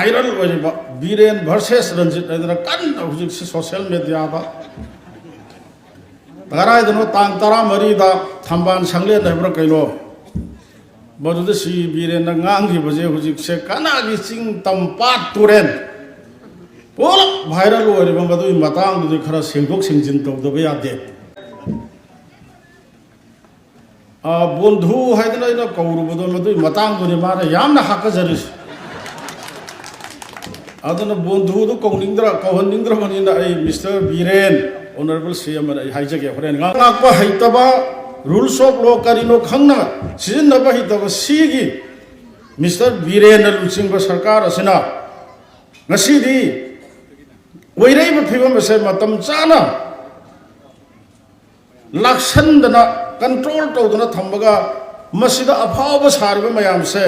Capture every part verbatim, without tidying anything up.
Viral ꯑꯣꯏꯔꯤꯕ Biren versus Ranjit ꯍꯥꯏꯗꯅ ꯀꯟꯅ ꯍꯧꯖꯤꯛꯁꯤ ꯁꯣꯁꯤꯌꯦꯜ ꯃꯦꯗꯤꯌꯥꯗ, ꯀꯗꯥꯏꯗꯅꯣ ꯇꯥꯡ ꯇꯔꯥꯃꯔꯤꯗ ꯊꯝꯕꯥꯜ ꯁꯪꯂꯦꯟ ꯍꯥꯏꯕ꯭ꯔꯥ ꯀꯩꯅꯣ, ꯃꯗꯨꯗ ꯁꯤ ꯕꯤꯔꯦꯟꯅ ꯉꯥꯡꯈꯤꯕꯁꯦ ꯍꯧꯖꯤꯛꯁꯦ ꯀꯅꯥꯒꯤ ꯆꯤꯡ ꯇꯝ ꯄꯥꯠ ꯇꯨꯔꯦꯟ ꯄꯨꯂꯞ ꯚꯥꯏꯔꯦꯜ ꯑꯣꯏꯔꯤꯕ ꯃꯗꯨꯒꯤ ꯃꯇꯥꯡꯗꯨꯗꯤ ꯈꯔ ꯁꯦꯡꯗꯣꯛ ꯁꯦꯡꯖꯤꯟ ꯇꯧꯗꯕ ꯌꯥꯗꯦ꯫ ꯑ, ꯕꯣꯟꯙꯨ ꯍꯥꯏꯗꯅ ꯑꯩꯅ ꯀꯧꯔꯨꯕꯗꯣ ꯃꯗꯨꯒꯤ ꯃꯇꯥꯡꯗꯨꯅꯤ ꯃꯥꯅ ꯌꯥꯝꯅ ꯍꯥꯀꯖꯔꯤꯁꯦ꯫ ꯑꯗꯨꯅ ꯕꯣꯟꯙꯨꯗꯨ ꯀꯧꯅꯤꯡꯗ꯭ꯔ-, ꯀꯧꯍꯟꯅꯤꯡꯗ꯭ꯔꯕꯅꯤꯅ ꯑꯩ ꯃꯤꯁꯇꯔ ꯕꯤꯔꯦꯟ, ꯑꯣꯅꯔꯦꯕꯜ ꯁꯤ ꯑꯦꯝ ꯑꯩ ꯍꯥꯏꯖꯒꯦ꯫ ꯍꯣꯔꯦꯟ ꯉꯥꯡ-, ꯉꯥꯛꯄ ꯍꯩꯇꯕ, ꯔꯨꯜꯁ ꯑꯣꯐ ꯂꯣ ꯀꯔꯤꯅꯣ ꯈꯪꯅ ꯁꯤꯖꯤꯟꯅꯕ ꯍꯩꯇꯕ ꯁꯤꯒꯤ ꯃꯤꯁꯇꯔ ꯕꯤꯔꯦꯟꯅ ꯂꯨꯆꯤꯡꯕ ꯁꯔꯀꯥꯔ ꯑꯁꯤꯅ ꯉꯁꯤꯗꯤ ꯑꯣꯏꯔꯛꯏꯕ ꯐꯤꯕꯝ ꯑꯁꯦ ꯃꯇꯝ ꯆꯥꯅ ꯂꯥꯛꯁꯟꯗꯅ, ꯀꯟꯇ꯭ꯔꯣꯜ ꯇꯧꯗꯅ ꯊꯝꯃꯒ, ꯃꯁꯤꯗ ꯑꯐꯥꯎꯕ ꯁꯥꯔꯤꯕ ꯃꯌꯥꯝꯁꯦ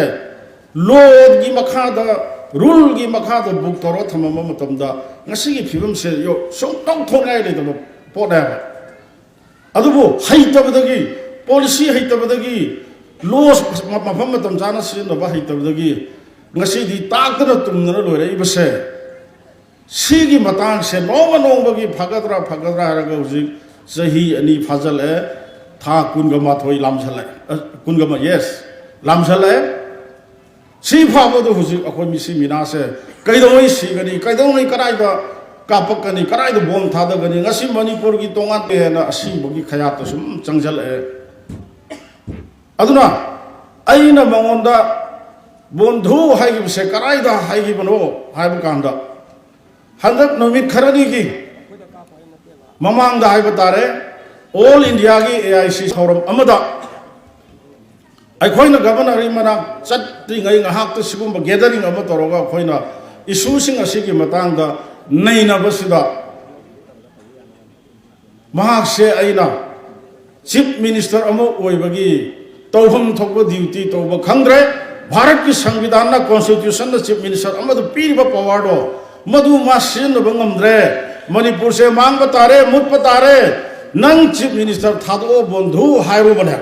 ꯂꯣꯒꯤ ꯃꯈꯥꯗ, ꯔꯨꯜꯒꯤ ꯃꯈꯥꯗ ꯕꯨꯛ ꯇꯧꯔꯒ ꯊꯝꯃꯝꯕ ꯃꯇꯝꯗ ꯉꯁꯤꯒꯤ ꯐꯤꯕꯝꯁꯦ ꯌꯣ-, ꯁꯨꯡꯇꯧ ꯊꯣꯛꯅꯤꯡꯉꯥꯏ ꯂꯩꯇꯕ ꯄꯣꯠꯅꯦꯕ꯫ ꯑꯗꯨꯕꯨ ꯍꯩꯇꯕꯗꯒꯤ, ꯄꯣꯂꯤꯁꯤ ꯍꯩꯇꯕꯗꯒꯤ, ꯂꯣ ꯃꯐꯝ ꯃꯇꯝ ꯆꯥꯅ ꯁꯤꯖꯤꯟꯅꯕ ꯍꯩꯇꯕꯗꯒꯤ ꯉꯁꯤꯗꯤ ꯇꯥꯛꯇꯅ ꯇꯨꯝꯗꯅ ꯂꯣꯏꯔꯛꯏꯕꯁꯦ, ꯁꯤꯒꯤ ꯃꯇꯥꯡꯁꯦ ꯅꯣꯡꯃ ꯅꯣꯡꯃꯒꯤ ꯐꯒꯗ꯭ꯔꯥ ꯐꯒꯗ꯭ꯔꯥ ꯍꯥꯏꯔꯒ ꯍꯧꯖꯤꯛ ꯆꯍꯤ ꯑꯅꯤ ꯐꯥꯖꯤꯜꯂꯛꯑꯦ, ꯊꯥ ꯀꯨꯟꯒ ꯃꯥꯊꯣꯏ ꯂꯥꯝꯁꯤꯜꯂꯛꯑꯦ, ꯑ, ꯀꯨꯟꯒ ꯃ-, ꯌꯦꯁ, ꯂꯥꯝꯁꯤꯜꯂꯛꯑꯦ꯫ ꯁꯤ ꯐꯥꯎꯕꯗ ꯍꯧꯖꯤꯛ ꯑꯩꯈꯣꯏ ꯃꯤꯁꯤ ꯃꯤꯅꯥꯁꯦ ꯀꯩꯗꯧꯉꯩ ꯁꯤꯒꯅꯤ, ꯀꯩꯗꯧꯉꯩ ꯀꯗꯥꯏꯗ ꯀꯥꯞꯄꯛꯀꯅꯤ, ꯀꯗꯥꯏꯗ ꯕꯣꯝ ꯊꯥꯗꯒꯅꯤ, ꯉꯁꯤ ꯃꯅꯤꯄꯨꯔꯒꯤ ꯇꯣꯉꯥꯟ ꯍꯦꯟꯅ ꯑꯁꯤꯕꯒꯤ ꯈꯌꯥꯠꯇ ꯁꯨꯝ ꯆꯪꯁꯤꯜꯂꯛꯑꯦ꯫ ꯑꯗꯨꯅ ꯑꯩꯅ ꯃꯉꯣꯟꯗ ꯕꯣꯟꯙꯨ ꯍꯥꯏꯈꯤꯕꯁꯦ ꯀꯗꯥꯏꯗ ꯍꯥꯏꯈꯤꯕꯅꯣ ꯍꯥꯏꯕ ꯀꯥꯟꯗ, ꯍꯟꯗꯛ ꯅꯨꯃꯤꯠ ꯈꯔꯅꯤꯒꯤ ꯃꯃꯥꯡꯗ ꯍꯥꯏꯕ ꯇꯥꯔꯦ, ꯑꯣꯜ ꯏꯟꯗꯤꯌꯥꯒꯤ ꯑꯦ ꯑꯥꯏ ꯁꯤ ꯊꯧꯔꯝ ꯑꯃꯗ ꯑꯩꯈꯣꯏꯅ ꯒꯕꯔꯅꯔꯒꯤ ꯃꯅꯥꯛ ꯆꯠꯇ꯭ꯔꯤꯉꯩ ꯉꯥꯏꯍꯥꯛꯇ ꯁꯤꯒꯨꯝꯕ ꯒꯦꯗꯔꯤꯡ ꯑꯃ ꯇꯧꯔꯒ ꯑꯩꯈꯣꯏꯅ ꯏꯁꯨꯁꯤꯡ ꯑꯁꯤꯒꯤ ꯃꯇꯥꯡꯗ ꯅꯩꯅꯕꯁꯤꯗ, ꯃꯍꯥꯛꯁꯦ ꯑꯩꯅ ꯆꯤꯐ ꯃꯤꯅꯤꯁꯇꯔ ꯑꯃ ꯑꯣꯏꯕꯒꯤ ꯇꯧꯐꯝ ꯊꯣꯛꯄ ꯗ꯭ꯌꯨꯇꯤ ꯇꯧꯕ ꯈꯪꯗ꯭ꯔꯦ꯫ ꯚꯥꯔꯠꯀꯤ ꯁꯪꯕꯤꯙꯥꯟꯅ, ꯀꯣꯟꯁꯇꯤꯇ꯭ꯌꯨꯁꯟꯅ ꯆꯤꯐ ꯃꯤꯅꯤꯁꯇꯔ ꯑꯃꯗ ꯄꯤꯔꯤꯕ ꯄꯋꯥꯔꯗꯣ ꯃꯗꯨ ꯃꯥ ꯁꯤꯖꯤꯟꯅꯕ ꯉꯝꯗ꯭ꯔꯦ꯫ ꯃꯅꯤꯄꯨꯔꯁꯦ ꯃꯥꯡꯕ ꯇꯥꯔꯦ, ꯃꯨꯠꯄ ꯇꯥꯔꯦ꯫ ꯅꯪ ꯆꯤꯐ ꯃꯤꯅꯤꯁꯇꯔ ꯊꯥꯗꯣꯛꯑꯣ ꯕꯣꯟꯙꯨ ꯍꯥꯏꯔꯨꯕꯅꯦ꯫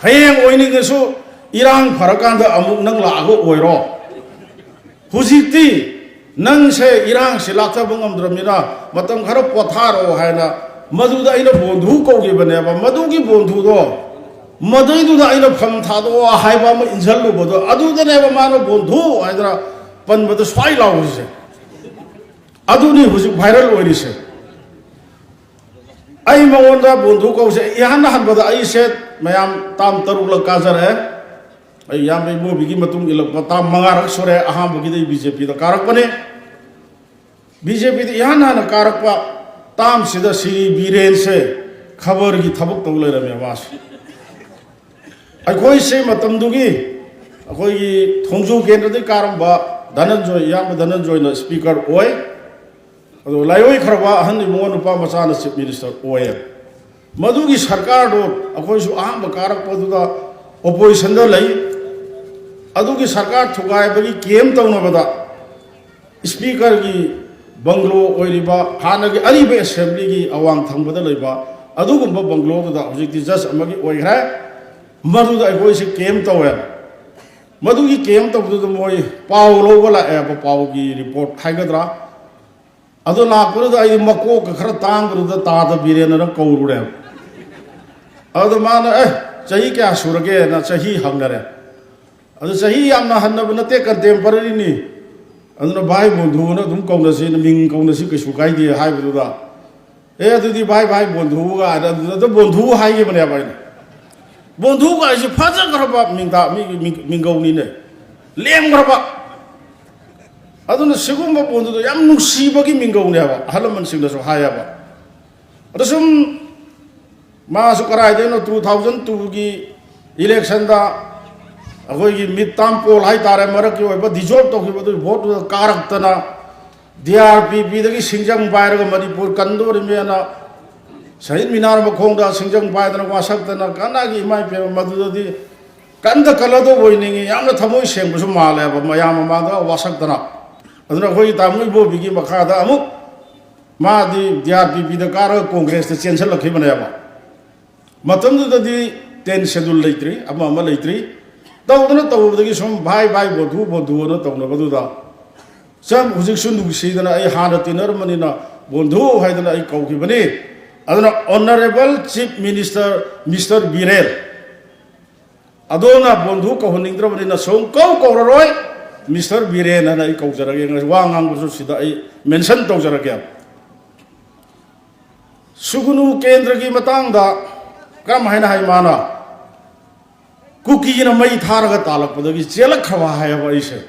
ꯍꯌꯦꯡ ꯑꯣꯏꯅꯤꯡꯉꯁꯨ ꯏꯔꯥꯡ ꯐꯔꯀꯥꯟꯗ ꯑꯃꯨꯛ ꯅꯪ ꯂꯥꯛꯑꯒ ꯑꯣꯏꯔꯣ꯫ ꯍꯧꯖꯤꯛꯇꯤ ꯅꯪꯁꯦ ꯏꯔꯥꯡꯁꯤ ꯂꯥꯛꯊꯕ ꯉꯝꯗ꯭ꯔꯕꯅꯤꯅ ꯃꯇꯝ ꯈꯔ ꯄꯣꯊꯥꯔꯣ ꯍꯥꯏꯅ ꯃꯗꯨꯗ ꯑꯩꯅ ꯕꯣꯟꯙꯨ ꯀꯧꯈꯤꯕꯅꯦꯕ꯫ ꯃꯗꯨꯒꯤ ꯕꯣꯟꯙꯨꯗꯣ, ꯃꯗꯩꯗꯨꯗ ꯑꯩꯅ ꯐꯝ ꯊꯥꯗꯣꯛꯑꯣ ꯍꯥꯏꯕ ꯑꯃ ꯏꯟꯁꯤꯜꯂꯨꯕꯗꯣ, ꯑꯗꯨꯗꯅꯦꯕ ꯃꯥꯅ ꯕꯣꯟꯙꯨ ꯍꯥꯏꯗꯅ ꯄꯟꯕꯗ ꯁ꯭ꯋꯥꯏ ꯂꯥꯎꯔꯤꯁꯦ꯫ ꯑꯗꯨꯅꯤ ꯍꯧꯖꯤꯛ ꯚꯥꯏꯔꯦꯜ ꯑꯣꯏꯔꯤꯁꯦ꯫ ꯑꯩ ꯃꯉꯣꯟꯗ ꯕꯣꯟꯙꯨ ꯀꯧꯁꯦ꯫ ꯏꯍꯥꯟ ꯍꯥꯟꯕꯗ ꯑꯩꯁꯦ, ꯃꯌꯥꯝ, ꯇꯥꯝ ꯇꯔꯨꯛꯂꯛ ꯀꯥꯖꯔꯛꯑꯦ꯫ ꯑꯩ ꯏꯌꯥꯝꯕ ꯏꯕꯣꯕꯤꯒꯤ ꯃꯇꯨꯡ ꯏꯜꯂꯛꯄ ꯇꯥꯝ ꯃꯉꯥꯔꯛ ꯁꯨꯔꯦ꯫ ꯑꯍꯥꯟꯕꯒꯤꯗꯤ ꯕꯤ ꯖꯦ ꯄꯤꯗ ꯀꯥꯔꯛꯄꯅꯦ꯫ ꯕꯤ ꯖꯦ ꯄꯤꯗ ꯏꯍꯥꯟ ꯍꯥꯟꯅ ꯀꯥꯔꯛꯄ ꯇꯥꯝꯁꯤꯗ ꯁ꯭ꯔꯤ ꯕꯤꯔꯦꯟꯁꯦ ꯈꯕꯔꯒꯤ ꯊꯕꯛ ꯇꯧ ꯂꯩꯔꯝꯃꯦ ꯃꯥꯁꯦ꯫ ꯑꯩꯈꯣꯏꯁꯦ ꯃꯇꯝꯗꯨꯒꯤ ꯑꯩꯈꯣꯏꯒꯤ ꯊꯣꯡꯖꯨ ꯀꯦꯟꯗ꯭ꯔꯗꯒꯤ ꯀꯥꯔꯝꯕ ꯙꯅꯟꯖꯣꯏ, ꯏꯌꯥꯝꯕ ꯙꯅꯟꯖꯣꯏꯅ ꯁ꯭ꯄꯤꯀꯔ ꯑꯣꯏ꯫ ꯑꯗꯣ ꯂꯥꯏꯑꯣꯏꯈ꯭ꯔꯕ ꯑꯍꯟ ꯏꯕꯨꯡꯉꯣ ꯅꯨꯄꯥ ꯃꯆꯥꯅ ꯆꯤꯐ ꯃꯤꯅꯤꯁꯇꯔ ꯑꯣꯏ꯫ ꯃꯗꯨꯒꯤ ꯁꯔꯀꯥꯔꯗꯣ ꯑꯩꯈꯣꯏꯁꯨ ꯑꯍꯥꯟꯕ ꯀꯥꯔꯛꯄꯗꯨꯗ ꯑꯣꯄꯣꯖꯤꯁꯟꯗ ꯂꯩ꯫ ꯑꯗꯨꯒꯤ ꯁꯔꯀꯥꯔ ꯊꯨꯒꯥꯏꯕꯒꯤ ꯀꯦꯝ ꯇꯧꯅꯕꯗ ꯁ꯭ꯄꯤꯀꯔꯒꯤ ꯕꯪꯒ꯭ꯂꯣ ꯑꯣꯏꯔꯤꯕ ꯍꯥꯟꯅꯒꯤ ꯑꯔꯤꯕ ꯑꯦꯁꯦꯝꯕ꯭ꯂꯤꯒꯤ ꯑꯋꯥꯡ ꯊꯪꯕꯗ ꯂꯩꯕ ꯑꯗꯨꯒꯨꯝꯕ ꯕꯪꯒ꯭ꯂꯣꯗꯨꯗ ꯍꯧꯖꯤꯛꯇꯤ ꯖꯁ ꯑꯃꯒꯤ ꯑꯣꯏꯈ꯭ꯔꯦ꯫ ꯃꯗꯨꯗ ꯑꯩꯈꯣꯏꯁꯦ ꯀꯦꯝ ꯇꯧꯋꯦ꯫ ꯃꯗꯨꯒꯤ ꯀꯦꯝ ꯇꯧꯕꯗꯨꯗ ꯃꯣꯏ ꯄꯥꯎ ꯂꯧꯕ ꯂꯥꯛꯑꯦꯕ, ꯄꯥꯎꯒꯤ ꯔꯤꯄꯣꯔꯠ ꯍꯥꯏꯒꯗ꯭ꯔꯥ꯫ ꯑꯗꯨ ꯂꯥꯛꯄꯗꯨꯗ ꯑꯩ ꯃꯀꯣꯛꯀ ꯈꯔ ꯇꯥꯡꯕꯗꯨꯗ ꯇꯥꯗ ꯕꯤꯔꯦꯟꯅ ꯀꯧꯔꯨꯔꯦꯕ꯫ ꯑꯗꯨꯗ ꯃꯥꯅ, "ꯑꯦ, ꯆꯍꯤ ꯀꯌꯥ ꯁꯨꯔꯒꯦꯅ?" ꯆꯍꯤ ꯍꯪꯅꯔꯦ꯫ ꯑꯗꯨ ꯆꯍꯤ ꯌꯥꯝꯅ ꯍꯟꯅꯕ ꯅꯠꯇꯦ, ꯀꯟꯇꯦꯝꯄꯔꯔꯤꯅꯤ꯫ ꯑꯗꯨꯅ "ꯚꯥꯏ ꯕꯣꯟꯙꯨꯅ ꯑꯗꯨꯝ ꯀꯧꯅꯁꯤ, ꯃꯤꯡ ꯀꯧꯅꯁꯤ, ꯀꯩꯁꯨ ꯀꯥꯏꯗꯦ" ꯍꯥꯏꯕꯗꯨꯗ, "ꯑꯦ, ꯑꯗꯨꯗꯤ ꯚꯥꯏ, ꯚꯥꯏ ꯕꯣꯟꯙꯨ" ꯀꯥꯏꯅ ꯑꯗꯨꯗ ꯕꯣꯟꯙꯨ ꯍꯥꯏꯈꯤꯕꯅꯦꯕ ꯑꯩꯅ꯫ ꯕꯣꯟꯙꯨ ꯀꯥꯏꯁꯤ ꯐꯖꯈ꯭ꯔꯕ ꯃꯤꯡꯗ-, ꯃꯤ-, ꯃꯤꯡ-, ꯃꯤꯡꯒꯧꯅꯤꯅꯦ, ꯂꯦꯝꯈ꯭ꯔꯕ꯫ ꯑꯗꯨꯅ ꯁꯤꯒꯨꯝꯕ ꯕꯣꯟꯙꯨꯗꯣ ꯌꯥꯝ ꯅꯨꯡꯁꯤꯕꯒꯤ ꯃꯤꯡꯒꯧꯅꯦꯕ, ꯑꯍꯜ ꯂꯃꯟꯁꯤꯡꯅꯁꯨ ꯍꯥꯏꯌꯦꯕ꯫ ꯑꯗ ꯁꯨꯝ ꯃꯥꯁꯨ ꯀꯔꯥꯏꯗꯩꯅꯣ, ꯇꯨ ꯊꯥꯎꯖꯟ ꯇꯨꯒꯤ ꯏꯂꯦꯛꯁꯟꯗ ꯑꯩꯈꯣꯏꯒꯤ ꯃꯤꯠ ꯇꯥꯝ ꯄꯣꯜ ꯍꯥꯏꯇꯥꯔꯦ, ꯃꯔꯛꯀꯤ ꯑꯣꯏꯕ ꯗꯤꯖꯣꯜꯕ ꯇꯧꯈꯤꯕ ꯑꯗꯨꯒꯤ ꯚꯣꯠꯇꯨꯗ ꯀꯥꯔꯛꯇꯅ ꯗꯤ ꯑꯥꯔ ꯄꯤ ꯄꯤꯗꯒꯤ ꯁꯤꯡꯖꯪ ꯄꯥꯏꯔꯒ ꯃꯅꯤꯄꯨꯔ ꯀꯟꯗꯣꯔꯤꯃꯦꯅ ꯁꯍꯤꯗ ꯃꯤꯅꯥꯔ ꯃꯈꯣꯡꯗ ꯁꯤꯡꯖꯪ ꯄꯥꯏꯗꯅ ꯋꯥꯁꯛꯇꯅ ꯀꯅꯥꯒꯤ ꯏꯃꯥ ꯏꯄꯦꯝ ꯃꯗꯨꯗꯗꯤ ꯀꯟꯗ ꯀꯜꯂꯗꯧꯕ ꯑꯣꯏꯅꯤꯡꯉꯤ꯫ ꯌꯥꯝꯅ ꯊꯃꯣꯏ ꯁꯦꯡꯕꯁꯨ ꯃꯥꯜꯂꯦꯕ ꯃꯌꯥꯝ ꯃꯃꯥꯡꯗ ꯋꯥꯁꯛꯇꯅ꯫ ꯑꯗꯨꯅ ꯑꯩꯈꯣꯏꯒꯤ ꯇꯥꯃꯣ ꯏꯕꯣꯕꯤꯒꯤ ꯃꯈꯥꯗ ꯑꯃꯨꯛ ꯃꯥꯗꯤ ꯗꯤ ꯑꯥꯔ ꯄꯤ ꯄꯤꯗ ꯀꯥꯔꯒ ꯀꯣꯡꯒ꯭ꯔꯦꯁꯇ ꯆꯦꯟꯁꯤꯜꯂꯛꯈꯤꯕꯅꯦꯕ꯫ ꯃꯇꯝꯗꯨꯗꯗꯤ ꯇꯦꯟ ꯁꯦꯗꯨꯜ ꯂꯩꯇ꯭ꯔꯤ, ꯑꯃ ꯑꯃ ꯂꯩꯇ꯭ꯔꯤ꯫ ꯇꯧꯗꯅ ꯇꯧꯕꯗꯒꯤ ꯁꯨꯝ ꯚꯥꯏ ꯚꯥꯏ, ꯕꯣꯟꯙꯨ ꯕꯣꯟꯙꯨ ꯑꯅ ꯇꯧꯅꯕꯗꯨꯗ, ꯁꯝ ꯍꯧꯖꯤꯛꯁꯨ ꯅꯨꯡꯁꯤꯗꯅ ꯑꯩ ꯍꯥꯟꯅ ꯇꯤꯟꯅꯔꯝꯕꯅꯤꯅ ꯕꯣꯟꯙꯨ ꯍꯥꯏꯗꯅ ꯑꯩ ꯀꯧꯈꯤꯕꯅꯤ꯫ ꯑꯗꯨꯅ Honourable Chief Minister Mister Biren, ꯑꯗꯣꯝꯅ ꯕꯣꯟꯙꯨ ꯀꯧꯍꯟꯅꯤꯡꯗ꯭ꯔꯕꯅꯤꯅ ꯁꯨꯝ ꯀꯧ ꯀꯧꯔꯔꯣꯏ, ꯃꯤꯁꯇꯔ ꯕꯤꯔꯦꯟ ꯍꯥꯏꯅ ꯑꯩ ꯀꯧꯖꯔꯒꯦ꯫ ꯉꯁꯤ ꯋꯥ ꯉꯥꯡꯕꯁꯨ ꯁꯤꯗ ꯑꯩ ꯃꯦꯟꯁꯟ ꯇꯧꯖꯔꯒꯦ꯫ ꯁꯨꯒꯨꯅꯨ ꯀꯦꯟꯗ꯭ꯔꯒꯤ ꯃꯇꯥꯡꯗ ꯀꯔꯝ ꯍꯥꯏꯅ ꯍꯥꯏ ꯃꯥꯅ? "ꯀꯨꯀꯤꯅ ꯃꯩ ꯊꯥꯔꯒ ꯇꯥꯜꯂꯛꯄꯗꯒꯤ ꯆꯦꯜꯂꯛꯈ꯭ꯔꯕ" ꯍꯥꯏꯌꯦꯕ ꯑꯩꯁꯦ꯫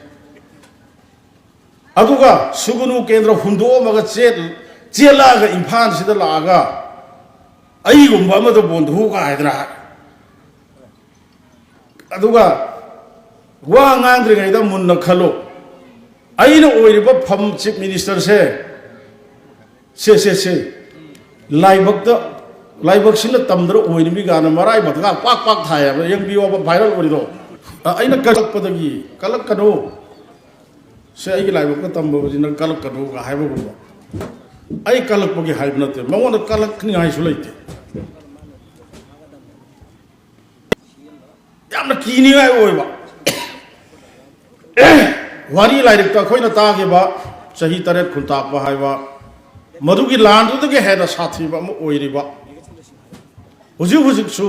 ꯑꯗꯨꯒ ꯁꯨꯒꯨꯅꯨ ꯀꯦꯟꯗ꯭ꯔ ꯍꯨꯟꯗꯣꯛꯑꯝꯃꯒ ꯆꯦꯜ-, ꯆꯦꯜꯂꯛꯑꯒ ꯏꯝꯐꯥꯜꯁꯤꯗ ꯂꯥꯛꯑꯒ ꯑꯩꯒꯨꯝꯕ ꯑꯃꯗ ꯕꯣꯟꯙꯨꯒ ꯍꯥꯏꯗꯅ꯫ ꯑꯗꯨꯒ ꯋꯥ ꯉꯥꯡꯗ꯭ꯔꯤꯉꯩꯗ ꯃꯨꯟꯅ ꯈꯜꯂꯨ꯫ ꯑꯩꯅ ꯑꯣꯏꯔꯤꯕ ꯐꯝ, ꯆꯤꯐ ꯃꯤꯅꯤꯁꯇꯔꯁꯦ, ꯁꯦ, ꯁꯦ, ꯁꯦ, ꯂꯥꯏꯕꯛꯇ, ꯂꯥꯏꯕꯛꯁꯤꯅ ꯇꯝꯗꯅ ꯑꯣꯏꯔꯤꯃꯤ ꯀꯥꯏꯅ ꯃꯔꯥꯏꯕꯛꯇꯒ ꯄꯥꯛ ꯄꯥꯛ ꯊꯥꯏ ꯍꯥꯏꯕ, ꯌꯦꯡꯕꯤꯌꯣꯕ, ꯚꯥꯏꯔꯦꯜ ꯑꯣꯏꯔꯤꯗꯣ꯫ ꯑ, ꯑꯩꯅ ꯀꯜꯂꯛꯄꯗꯒꯤ, "ꯀꯜꯂꯛꯀꯅꯨ, ꯁꯦ, ꯑꯩꯒꯤ ꯂꯥꯏꯕꯛꯇ ꯇꯝꯕꯕꯨꯗꯤ ꯅꯪ ꯀꯜꯂꯛꯀꯅꯨꯒ" ꯍꯥꯏꯕꯒꯨꯝꯕ꯫ ꯑꯩ ꯀꯜꯂꯛꯄꯒꯤ ꯍꯥꯏꯕ ꯅꯠꯇꯦ, ꯃꯉꯣꯟꯗ ꯀꯜꯂꯛꯅꯤꯡꯉꯥꯏꯁꯨ ꯂꯩꯇꯦ꯫ ꯌꯥꯝꯅ ꯀꯤꯅꯤꯡꯉꯥꯏ ꯑꯣꯏꯕ ꯋꯥꯔꯤ꯫ ꯂꯥꯏꯔꯤꯛꯇ ꯑꯩꯈꯣꯏꯅ ꯇꯥꯈꯤꯕ ꯆꯍꯤ ꯇꯔꯦꯠ ꯈꯨꯟꯇꯥꯛꯄ ꯍꯥꯏꯕ, ꯃꯗꯨꯒꯤ ꯂꯥꯟꯗꯨꯗꯒꯤ ꯍꯦꯟꯅ ꯁꯥꯊꯤꯕ ꯑꯃ ꯑꯣꯏꯔꯤꯕ, ꯍꯧꯖꯤꯛ ꯍꯧꯖꯤꯛꯁꯨ